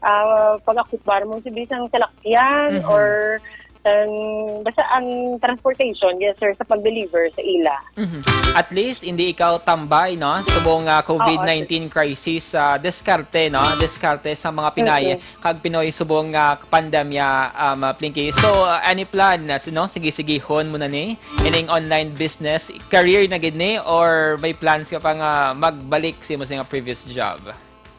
ah, pag-akupbar mo sa bisang salakyan Mhm. or ang, basta ang transportation, yes, sir, sa pag-deliver sa ila. Mhm. At least, hindi ikaw tambay, no? Subong nga Oo, sir. covid nineteen crisis, ah, diskarte, no? Diskarte sa mga Pinay Mm-mm. kag Pinoy subong nga pandemya, um, ah, Plinky. So, ah, any plan, ah, s-, no? Sige-sigihon mo na ni ining online business, career na gid ni, or may plans ka pa nga magbalik sa imo sa nga previous job?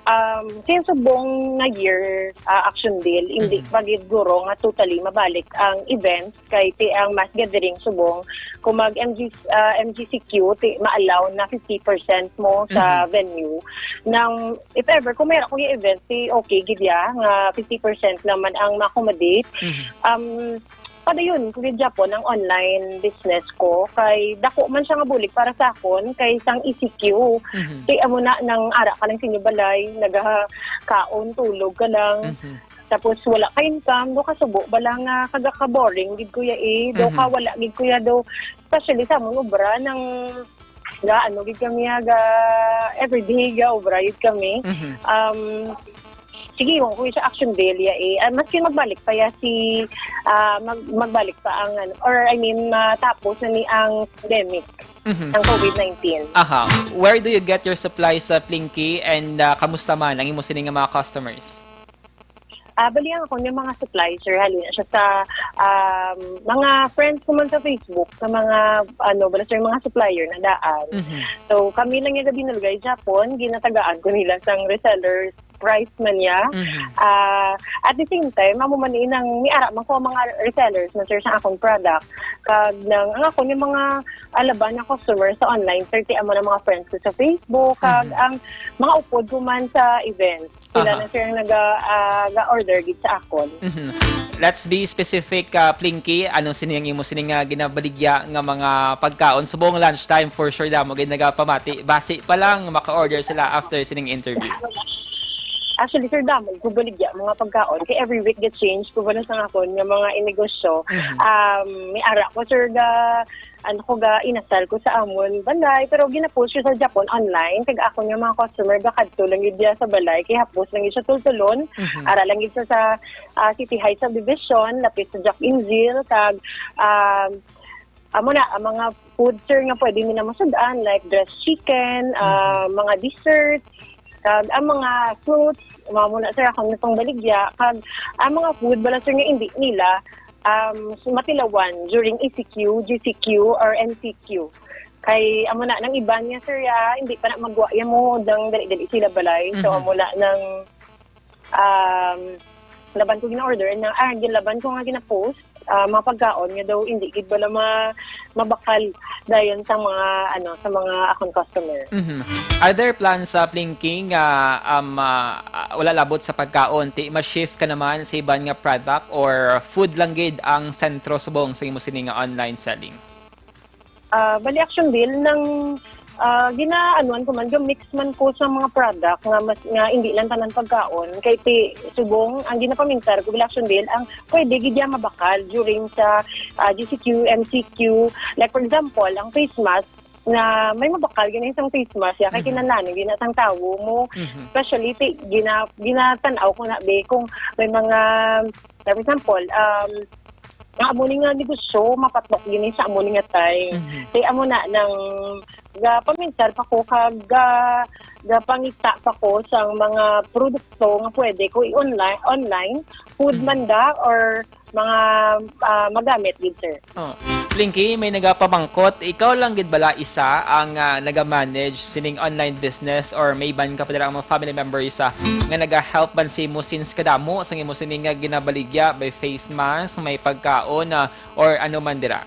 Um, since subong nga year, ah, Action Deal, hindi Mhm. pa gid guro nga totally mabalik ang event kay ti ang mass gathering subong kung mag M G, ah, M G C Q, ti ma-allow na fifty percent mo sa Mhm. venue. Nang, if ever, kung mayroon ko yung event, ti okay gid ya nga fifty percent naman ang ma-accommodate. Mhm. Um, padayon ko gid gyapon ang online business ko kay dako man siya nga bulig para sa akon kay sang E C Q. Mhm. Kay amo na nang ara ka lang sa inyo balay, nagakaon, tulog ka lang. Mhm. Tapos wala ka income, do kasubo bala nga kaga ka boring gid kuya eh. Do ka Mhm. wala gid kuya do. Especially sa among obra nang ga ano gid kami ga everyday ga obra gid kami. Mhm. Um, sige, yung kung sa Action Deal ya eh. Ah, maski magbalik pa ya si ah, mag, magbalik pa ang ano, or I mean matapos na ni ang pandemic Mhm. ng covid nineteen. Aha. Where do you get your supplies sa Plinky and ah, kamusta man ang imo sini nga mga customers? Ah, bali ang ako yung mga supply, sir, halina siya sa um, mga friends ko man sa Facebook, sa mga ano, bala sir, mga supplier na daan. Mhm. So, kami lang yung gabi nalugay Japon, ginatagaan ko nila sang resellers price man niya. Mhm. Ah, at the same time, amo man inang niara man ko ang mga resellers man sir sa akong product. Kag nang ang ako yung mga alaban na customer sa online, sir, ti amo na mga friends ko sa Facebook, kag Mhm. ang mga upod ko man sa events. Sila Aha. na sir ang naga, ah, ga-order gid sa akon. Mhm. Let's be specific, ah, Plinky. Anong sini ang imo sini nga ginabaligya nga mga pagkaon? Subong lunchtime, for sure, damo gid nagapamati. Basi pa lang, maka-order sila after sining interview. Actually, sir, damo ko baligya mga pagkaon. Kay every week ga-change ko ba na sa akon nga mga inegosyo. Mhm. Um, may ara ko, sir, ga ano ko ga inasal ko sa amon balay, pero ginapost siya sa Japon online, kag ako nga mga customer gakadto lang gid diya sa balay, kay hapos lang gid siya tultulon, Mhm. ara lang gid siya sa, ah, City Heights Subdivision, lapit sa Jack Inzil, kag, um, amo na, ang mga food, sir, nga pwede nila masud-an, like dressed chicken, ah, Mhm. mga dessert, kag ang mga fruits, mga muna, sir, akong pangbaligya, kag ang mga food, bala, sir, nga hindi nila, um, matilawan during E C Q, G C Q, or M C Q. Kay, amo na, nang iban nga, sir, ya, hindi pa na magwa, ya mo, dang dali-dali sila balay. So, Mhm. amo na, nang, um, laban ko gina-order, na, ah, gin-, laban ko nga gina-post, ah, mga pagkaon nga daw, hindi gid bala ma-, mabakal dayon sa mga, ano, sa mga akong customer. Mhm. Are there plans sa Plinky nga, um, ah, ah, wala labot sa pagkaon, ti ma-shift ka naman sa iban nga product or food lang gid ang sentro subong sa imo sini nga online selling? Ah, bali, Action Deal nang, ah, ginaanuan ko man, ga-mix man ko sa mga product nga mas, nga hindi lang tanan pagkaon. Kay ti, subong, ang ginapamintar ko, bali, Action Deal, ang pwede gid ya mabakal during sa, ah, G C Q, M C Q. Like, for example, ang face mask, na may mabakal gani isang face mask, ya kay Mhm. kinahanglan gina sang tawo mo. Mhm. Especially, ti, gina-, ginatan-aw ko na, be, kung may mga, like, for example, um, nga amo ni nga negosyo, mapatok gini sa amo ni nga time. Mhm. Kay amo na nang gapamintar pa ko kag ga-, gapangita pa ko sang mga produkto nga pwede ko i-online, online, food Mhm. man da or mga, ah, magamit gid, sir. Oh. Plinky, may nagapamangkot, ikaw lang gid bala isa ang, ah, naga-manage sining online business or may iban ka pa dira ang mga family members, ah, nga naga-help man sa imo since kadamo sang imo sini nga ginabaligya, may face mask, may pagkaon, ah, or ano man dira?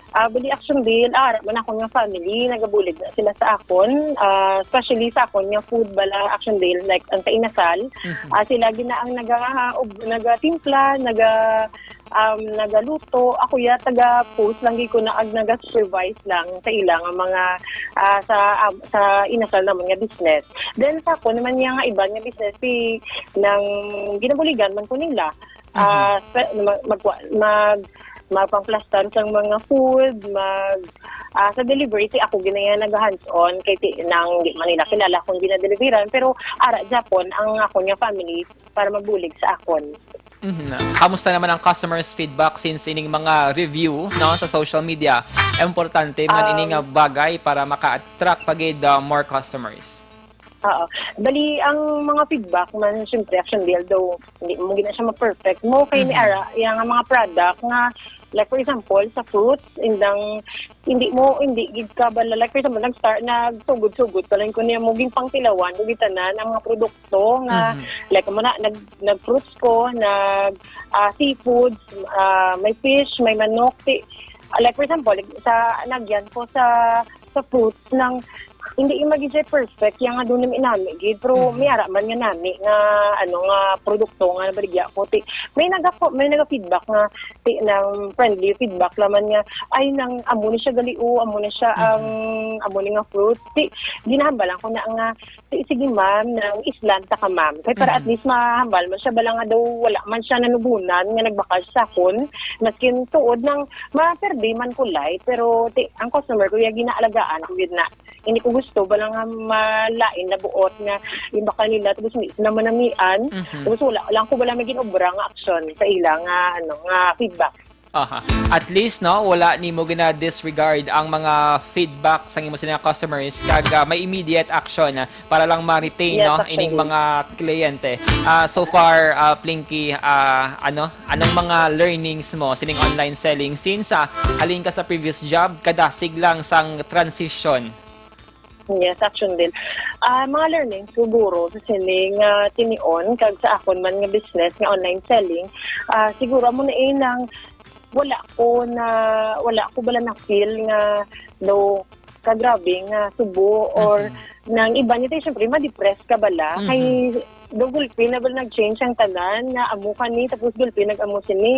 Ah, bali, Action Bill, ah, ara man akon nga family, nagabulig na sila sa akon, ah, especially sa akon nga food bala, Action Bill, like, ang sa inasal. Mhm. Ah, sila gina ang naga, ug, nagatimpla, naga, um, nagaluto. Ako ya, taga-post lang gid ko na ag naga-supervise lang sa ila nga mga, ah, sa, um, sa inasal naman nga business. Then sa akon naman niya nga iban nga business, si, nang ginabuligan man ko nila. Ah, Mhm. sa, mag, mag, mag, magpangplastar sang mga food, mag, ah, sa delivery, ti ako ginaya nag-hands-on, kay ti, nang di man nila kilala kung ginadeliveran, pero ara gyapon ang ako nga family para magbulig sa akon. Mhm. Kamusta naman ang customers' feedback since ining mga review, no, sa social media? Importante man ini Um, nga bagay para maka-attract pa gid, ah, more customers. Oo. Bali, ang mga feedback man, syempre, Action Bill, though, hindi mo gina siya ma-perfect mo, kay may Mhm. ara, yang mga product nga, like, for example, sa fruits, indang, hindi mo, hindi gid ka bala, like, for example, nag-start, nagsugod-sugod pa lang ko niya mo, ginpangtilawan ko gitanan ang mga produkto nga, Mhm. like, mo na, nag, nag-fruits ko, nag, ah, seafoods, ah, may fish, may manok, ti, like, for example, sa, nagyan ko sa, sa fruits, nang hindi yung maging perfect, yang nga doon namin nami gid, pero Mhm. may ara man nga nami nga, ano, nga produkto nga nabaligya ko. Ti, may naga, may naga-feedback nga, ti, nang friendly feedback laman nga, "Ay, nang amo ni siya gali, o, amo na siya Mhm. ang, amo ni nga fruit." Ti, ginahambalan ko na nga, "Ti, sige, ma'am, nang islan ta ka, ma'am." Kay para at Mhm. least mahambal man siya, bala nga daw wala man siya nanubunan nga nagbakal sa akon. Maskin tuod nang maperde man ko, like, pero ti, ang customer ko, ya ginaalagaan ko gid na. Hindi ko gusto, bala nga malain na buot nga imbakal nila, tapos hindi sila manamian. Mhm. Tapos wala lang ko, wala may ginobra nga aksyon sa ila nga, ano, nga feedback. Aha. At least, no, wala nimo gina-disregard ang mga feedback sang imo sila nga customers, kag, ah, may immediate action, ah, para lang ma-retain, Yes, no, ining actually. mga kliyente. Ah, so far, ah, Plinky, ah, ano, anong mga learnings mo sining online selling since, ah, halin ka sa previous job, kadasig lang sang transition? Yes, Action Bill. Ah, mga learning siguro sa sining, ah, tinion kag sa akon man nga business nga online selling, ah, siguro amo na ilang wala ko na, wala ko bala na-feel nga daw ka grabe nga subo or Mhm. nang iba niya, syempre, ma-depress ka bala. Mhm. Kay daw gulpi na bala nag-change ang tanan, nga amo kani, tapos gulpi nag-amo sini.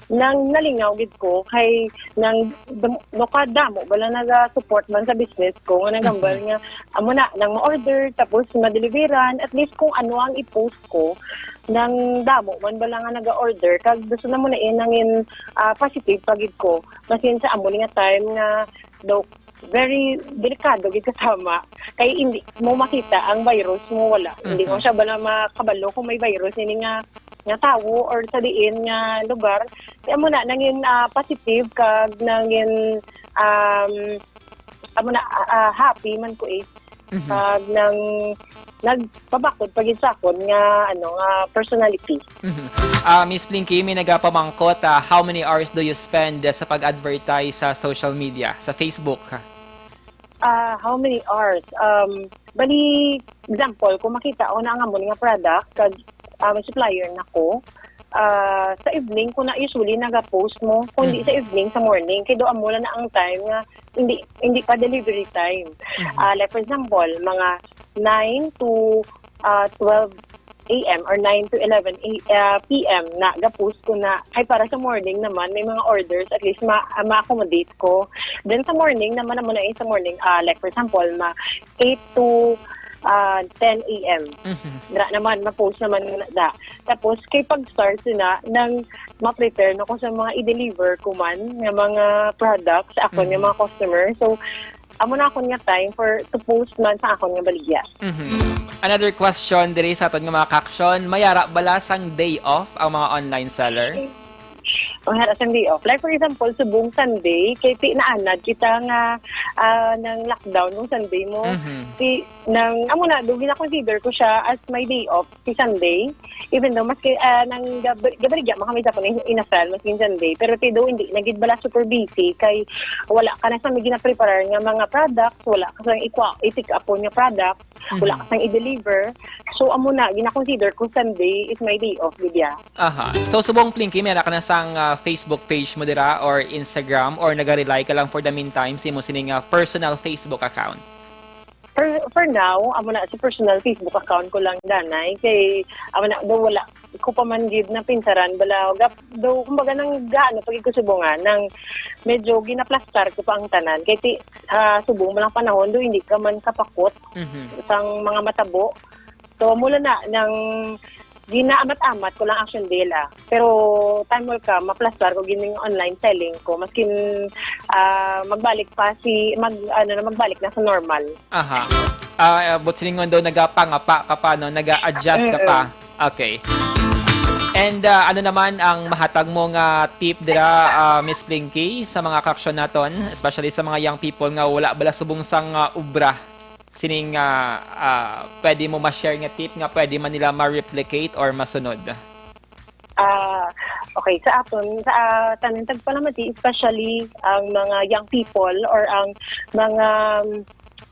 Nang nalingaw gid ko kay nang dam-, no, kadamo bala naga-support man sa business ko nga nagambal Mhm. nga amo na nang ma-order tapos madeliveran, at least kung ano ang i-post ko, nang damo man bala nga naga-order, kag gusto na mo na, eh, nangin, ah, positive pa gid ko. Masin sa amo ni nga time nga daw very delikado gid kasama. Kay hindi mo makita ang virus mo, wala. Hindi mo Mhm. siya bala makabalo kung may virus ini nga, nga tawo or sa diin nga lugar. Kaya mo na, nangin, ah, positive kag nangin, um, amo na, ah, ah, happy man ko, eh. Mhm. Kag nang nagpabakod pa gid sa akon nga, ano, nga personality. Mhm. Ah, Miss Plinky, may nagapamangkot, ah, how many hours do you spend, ah, sa pag-advertise sa social media, sa Facebook? Ah, how many hours? Um, bali, example, kung makita ko na ang amon nga product, kag, ah, may supplier na ko, ah, sa evening ko na usually naga-post mo. Kung di Mhm. sa evening, sa morning. Kay do amo lang na ang time nga hindi, hindi pa delivery time. Mhm. Ah, like, for example, mga nine to, ah, twelve A M or nine to eleven A, ah, P M na ga-post ko na. Kay para sa morning naman, may mga orders, at least ma-, ah, ma-accommodate ko. Then sa morning naman, naman na sa morning, ah, like, for example, ma eight to, ah, ten A M. Mhm. Dira naman, ma-post naman na da. Tapos, kay pag-start na, nang ma-prepare na ko sa mga i-deliver ko man nga mga products sa akon nga Mhm. mga customer. So, amo na akon nga time for to post man sa akon nga baligya. Mhm. Another question diri sa aton nga mga kaksyon, may ara bala sang day off ang mga online seller? Ang ara sang day off. Like, for example, subong Sunday, kay ti naanad kita nga, ah, nang lockdown nung Sunday mo. Mhm. Ti, nang, amo na, do gina-consider ko siya as my day off, si Sunday. Even though, maski, ah, nang gab-, gabaligya man kami sa akon in-, inasal, maski Sunday. Pero ti do, hindi na gid bala super busy, kay wala ka na sa may ginapreparar nga mga products, wala ka sa ikwa-, i-pick up nga product. wala Mhm. ka sang i-deliver. So, amo na, gina-consider ko Sunday is my day off, gid ya. Aha. So, subong, Plinky, may ka na sang, ah, Facebook page mo dira or Instagram or naga-rely ka lang for the meantime sa imo sining, ah, personal Facebook account? For, for now, amo na, sa personal Facebook account ko lang, danay. Kay, amo na, daw wala ko pa man gid na pinsaran, bala, gap, daw, kumbaga, nang gaano, pag ko subungan, nang medyo ginaplastar ko pa ang tanan. Kay ti, sa subong mo lang panahon, do hindi ka man kapakot Mhm. sang mga matabo. So, mula na, nang ginaamat-amat ko lang Action Deal, ah. Pero time will come, maplastar ko gining online selling ko. Maskin, ah, magbalik pa si, mag, ano na, magbalik na sa normal. Aha. Ah, but silingon daw, nagapangapa ka pa, no? Naga-adjust ka pa. Mm-mm. Okay. And, ah, ano naman ang mahatag mo nga tip dira, ah, Miss Plinky, sa mga kaaksyon naton, especially sa mga young people nga wala bala subong sang, ah, obra? Sining, ah, ah, pwede mo ma-share nga tip nga pwede man nila ma-replicate or masunod? Ah, okay, sa aton, sa, ah, tanan tagpalamati, especially ang mga young people or ang mga,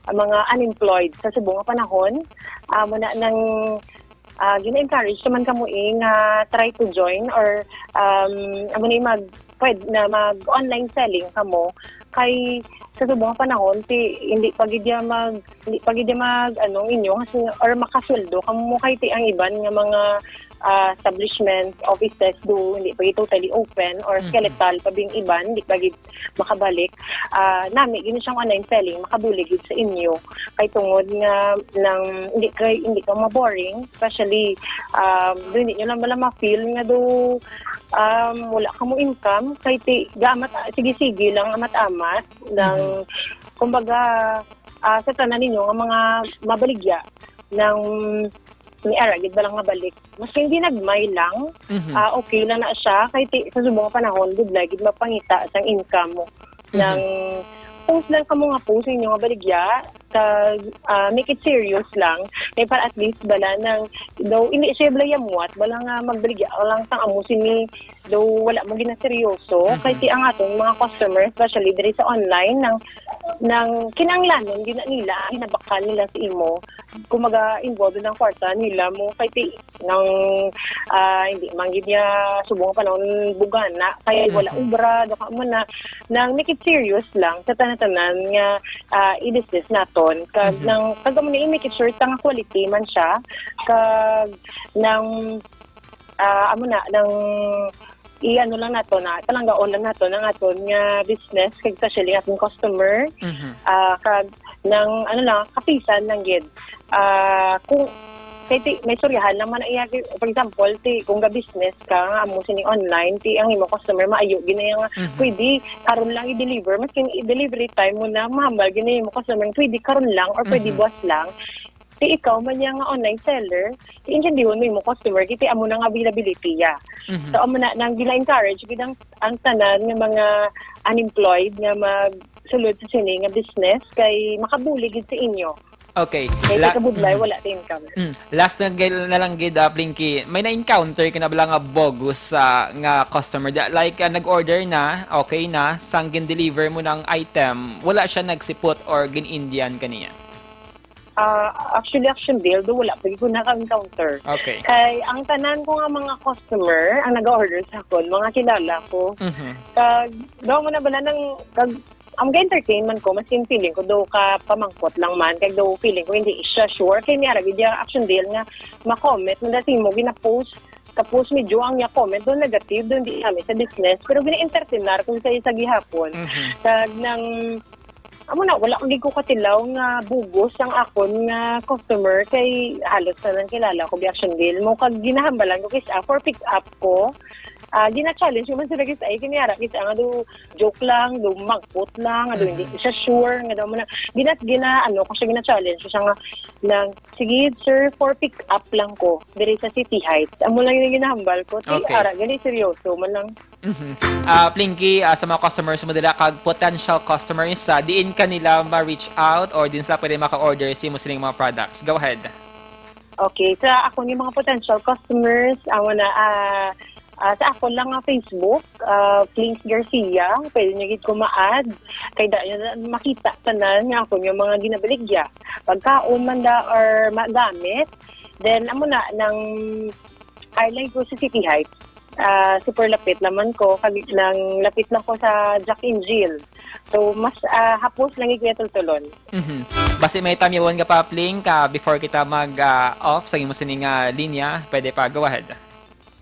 ang mga unemployed sa subong nga panahon, ah, muna nang, ah, gina-encourage naman kamo, eh, nga try to join or, um, amo ni mag, pwed-, na mag-online selling kamo kay sa subong nga panahon, ti, hindi pa gid ya mag, hindi pa gid ya mag, ano, inyo, kasi, or makasweldo kamo kay ti ang iban nga mga, ah, establishment, offices do, hindi pa gid totally open or Mhm. skeletal pa bing iban, hindi pa gid makabalik. Ah, nami gid siyang online selling, makabulig gid sa inyo. Kay tungod nga nang hindi kay, hindi ka maboring, especially, um, do hindi nyo lang bala ma-feel nga do, um, wala ka mo income, kay ti, gamat, sige-sige lang, amat-amat, nang, Mhm. kumbaga, ah, sa tanan ninyo nga mga mabaligya, nang ni ara gid ba lang nga balik. Maski hindi nagmay lang, Mhm. ah, okay lang na siya, kay ti, sa subong nga panahon, gud na gid mapangita sang income mo. Mhm. Nang post lang kamo nga post ninyo nga baligya, kag, ah, make it serious lang. Kay para at least bala nang, daw, hindi siya bala yamuat, bala nga magbaligya ka lang sang amo sini, daw wala mo ginaseryoso. Mhm. Kay ti ang atong mga customer, especially diri sa online, nang, nang kinahanglanon gina nila, ang hinabakal nila sa imo. Kung maga-involve ng kwarta nila mo, kay ti, nang, ah, hindi man gid niya subong nga panahon bugana, kaya wala Mhm. obra, baka mo na, nang make it serious lang sa tanan-tanan nga, ah, i-business naton. Kag Mhm. nang, kag amo na i-make it sure ta nga quality man siya, kag nang, ah, amo na, nang i-ano lang nato na, palanggaon lang nato ang aton nga business, kag especially aton customer, Mhm. ah, kag nang, ano lang, kapisan lang gid. Ah, kung, kay ti, may istoryahan lang man iya, for example, ti, kung ga-business ka, nga amo sini online, ti, ang imo customer, maayo gid na iya nga, Mhm. pwede, karon lang i-deliver, maski i-delivery time mo na, mahambal gid na imo customer, pwede karon lang, or pwede Mhm. buwas lang. Ti, ikaw man niya nga online seller, ti, intindihon mo imo customer, kay ti, amo na nga availability, ya. Mhm. So, amo na, nang gina-encourage gid ang, ang tanan nga mga unemployed nga magsulod sa sini nga business, kay makabulig gid sa inyo. Okay. Kay La-, kabudlay, mhm. wala sa income. Mm. Last na gil-, na lang gid, ah, Plinky, may na-encounter ka na bala nga bogus, ah, nga customer? Da-, like, ah, nag-order na, okay na, sang gin-deliver mo ng item, wala siya nagsipot or gin-Indian ka niya? Ah, actually, Action Deal, do wala pa gid ko naka-encounter. Okay. Kay ang tanan ko nga mga customer, ang nag-order sa akon, mga kilala ko. Mhm. Kag, daw mo na bala nang, kag, ang ga-entertain man ko, maski feeling ko, do ka pamangkot lang man, kag do feeling ko, hindi siya sure. Kay may ara gid ya Action Deal nga ma-comment, na dati mo, gina-post, tapos medyo ang niya comment, do negative, do hindi kami sa business. Pero gina-entertainar ko sa isa gihapon. Mhm. Kag nang, amo na, wala ko gid ko katilaw nga bugos ang akon nga customer, kay halos tanan kilala ko, bi Action Deal mo, kag ginahambalan ko kay sa for pick up ko. Ah, gina-challenge ko man sila kay sa, ay, kini ara, kay sa nga do joke lang, do magpot lang, nga do hindi Mhm. siya sure, nga daw mo na, gina-, gina-, ano ko siya, gina-challenge ko siya nga, nang, "Sige, sir, for pick up lang ko, diri sa City Heights." Amo lang yung ginahambal ko. Ti, Okay. ara, gani, seryoso man lang. Mhm. Ah, Plinky, ah, sa mga customers mo dira kag potential customers, ah, diin ka nila ma-reach out or diin sila pwede maka-order sa imo sining mga products? Go ahead. Okay, sa ako ni mga potential customers, amo na, ah, ah, sa ako lang nga Facebook, ah, Plinky Garcia, pwede niyo gid ko ma-add. Kay da-, makita tanan nga ako yung mga ginabaligya. pagkaon man da or magamit. Then, amo na, nang airline ko sa City Heights. Ah, super lapit naman ko. Kag, nang lapit na ko sa Jack and Jill. So, mas, ah, hapos lang yung tultulon. Mhm. Basi may tamyawon ka pa, Pling, ka before kita mag, ah, off sa imo sining, ah, linya, pwede pa, go ahead.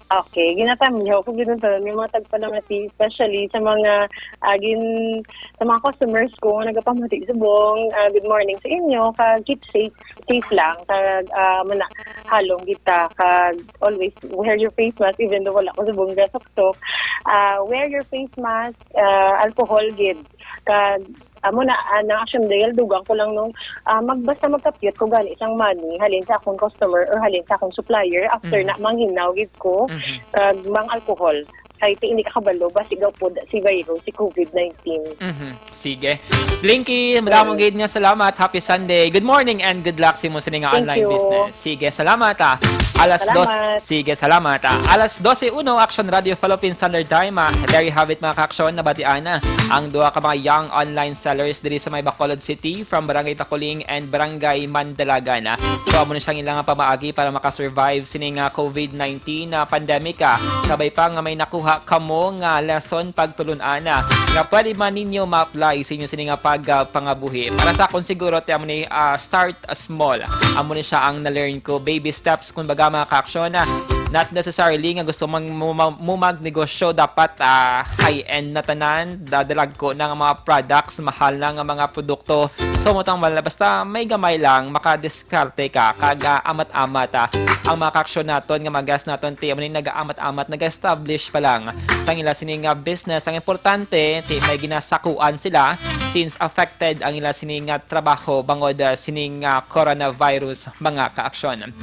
Okay, ginatamyaw ko, ginatamyaw yung mga tagpalamati, especially sa mga, ah, gin-, sa mga customers ko nga nagapamati subong, ah, good morning sa inyo, kag keep safe, safe lang, kag, ah, mana-, halong kita, kag always wear your face mask, even though wala ko subong gasuksok. Ah, wear your face mask, ah, alcohol gid, kag amo na, ah, nang Action Dale, dugang ko lang nung, ah, mag-, basta magkapyot ko gani isang money halin sa akong customer or halin sa akong supplier after Mm. na manghinaw gid ko Mhm. kag mang alcohol. Kay ti hindi ka kabalo, basi gaw pod si virus, si covid nineteen. Mhm. Sige. Linky, madamo Yes. gid nga salamat. Happy Sunday. Good morning and good luck sa imo sini nga Thank online you. business. Sige, salamat, ah. Alas dos. Salamat. Sige, salamat, ah. Alas dose uno, Action Radio Philippine Standard Time, ah. There you have it, mga ka-aksyon, nabatian na ang duha ka mga young online sellers diri sa may Bacolod City from Barangay Taculing and Barangay Mandalagan, ah. So, amo na siya ang ilang pamaagi para makasurvive sini nga covid nineteen na pandemic, ah. Sabay pa nga may nakuha kamo nga lesson pagtulun-an, ah, nga pwede man ninyo ma-apply sa inyo sini nga pag, ah, pangabuhi. Para sa akon siguro, ti amo ni, ah, start small. Amo ni siya ang na-learn ko. Baby steps, kumbaga, mga ka-aksyon, ah. Not necessarily nga gusto mang muma-, mo magnegosyo, dapat, ah, high-end na tanan, dadalagko na nga mga products, mahal na nga mga produkto. So, mutang mal-, basta may gamay lang, makadiskarte ka, kag, ah, amat-amat, ah. Ang mga ka-aksyon naton, nga mga guest naton, ti, amo ni nag-aamat-amat, nag-establish pa lang sa ila sini nga business. Ang importante, ti, may ginasakuan sila since affected ang ila sini nga trabaho bangod, ah, sining, ah, coronavirus, mga ka-aksyon.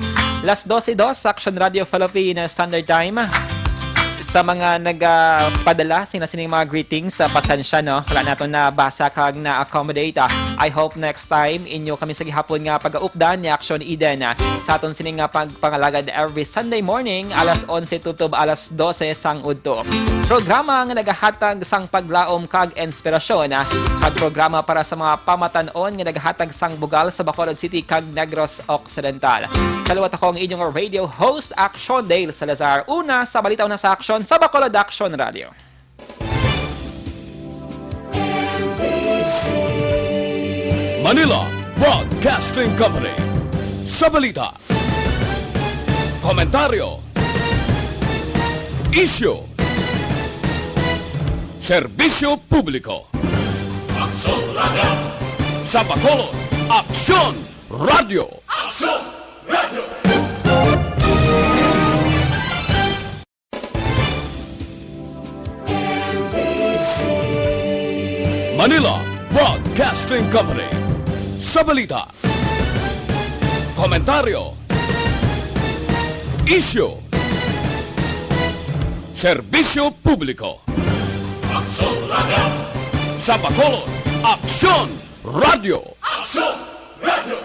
Las dose dos sa Action Radio Philippine Standard Time. Sa mga nagapadala sina sining mga greetings, sa pasensya, no? Wala nato nabasa kag na-accommodate, ah. I hope next time inyo kami sa gihapon nga pag-aupdan ni Action Eden, ah, sa aton sining nga pagpangalagad every Sunday morning, alas onse tutob alas dose sang udto. Programa nga nagahatag sang paglaom kag inspirasyon, ah, kag programa para sa mga pamatan-on nga nagahatag sang bugal sa Bacolod City kag Negros Occidental. Sa liwat, ako ang inyong radio host, Action Dale Salazar. Una sa balita, una sa aksyon sa Bacolod Action Radio. Manila Broadcasting Company. Sa balita, komentaryo, isyu, serbisyo publiko. Aksyon Radio. Sa Bacolod, Aksyon Radio. Aksyon Radio. Manila Broadcasting Company. Sa balita, komentaryo, isyu, serbisyo publiko. Aksyon Radio. Sa Bacolod, Aksyon Radio. Aksyon Radio.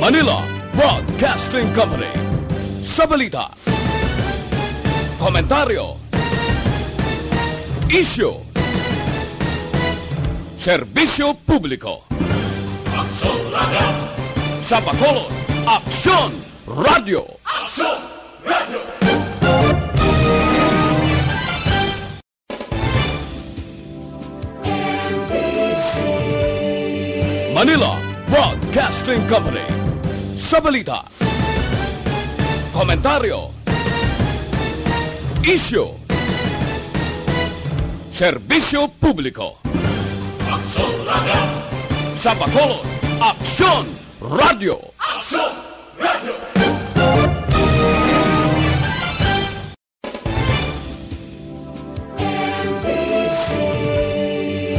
Manila Broadcasting Company. Sa balita, komentaryo, isyu, serbisyo publiko. Aksyon Radio. Sa Bacolod, Aksyon Radio. Aksyon Radio. Manila Broadcasting Company. Sa balita, komentaryo, isyu, serbisyo publiko. Aksyon Radio. Sa Bacolod, Aksyon Radio. Aksyon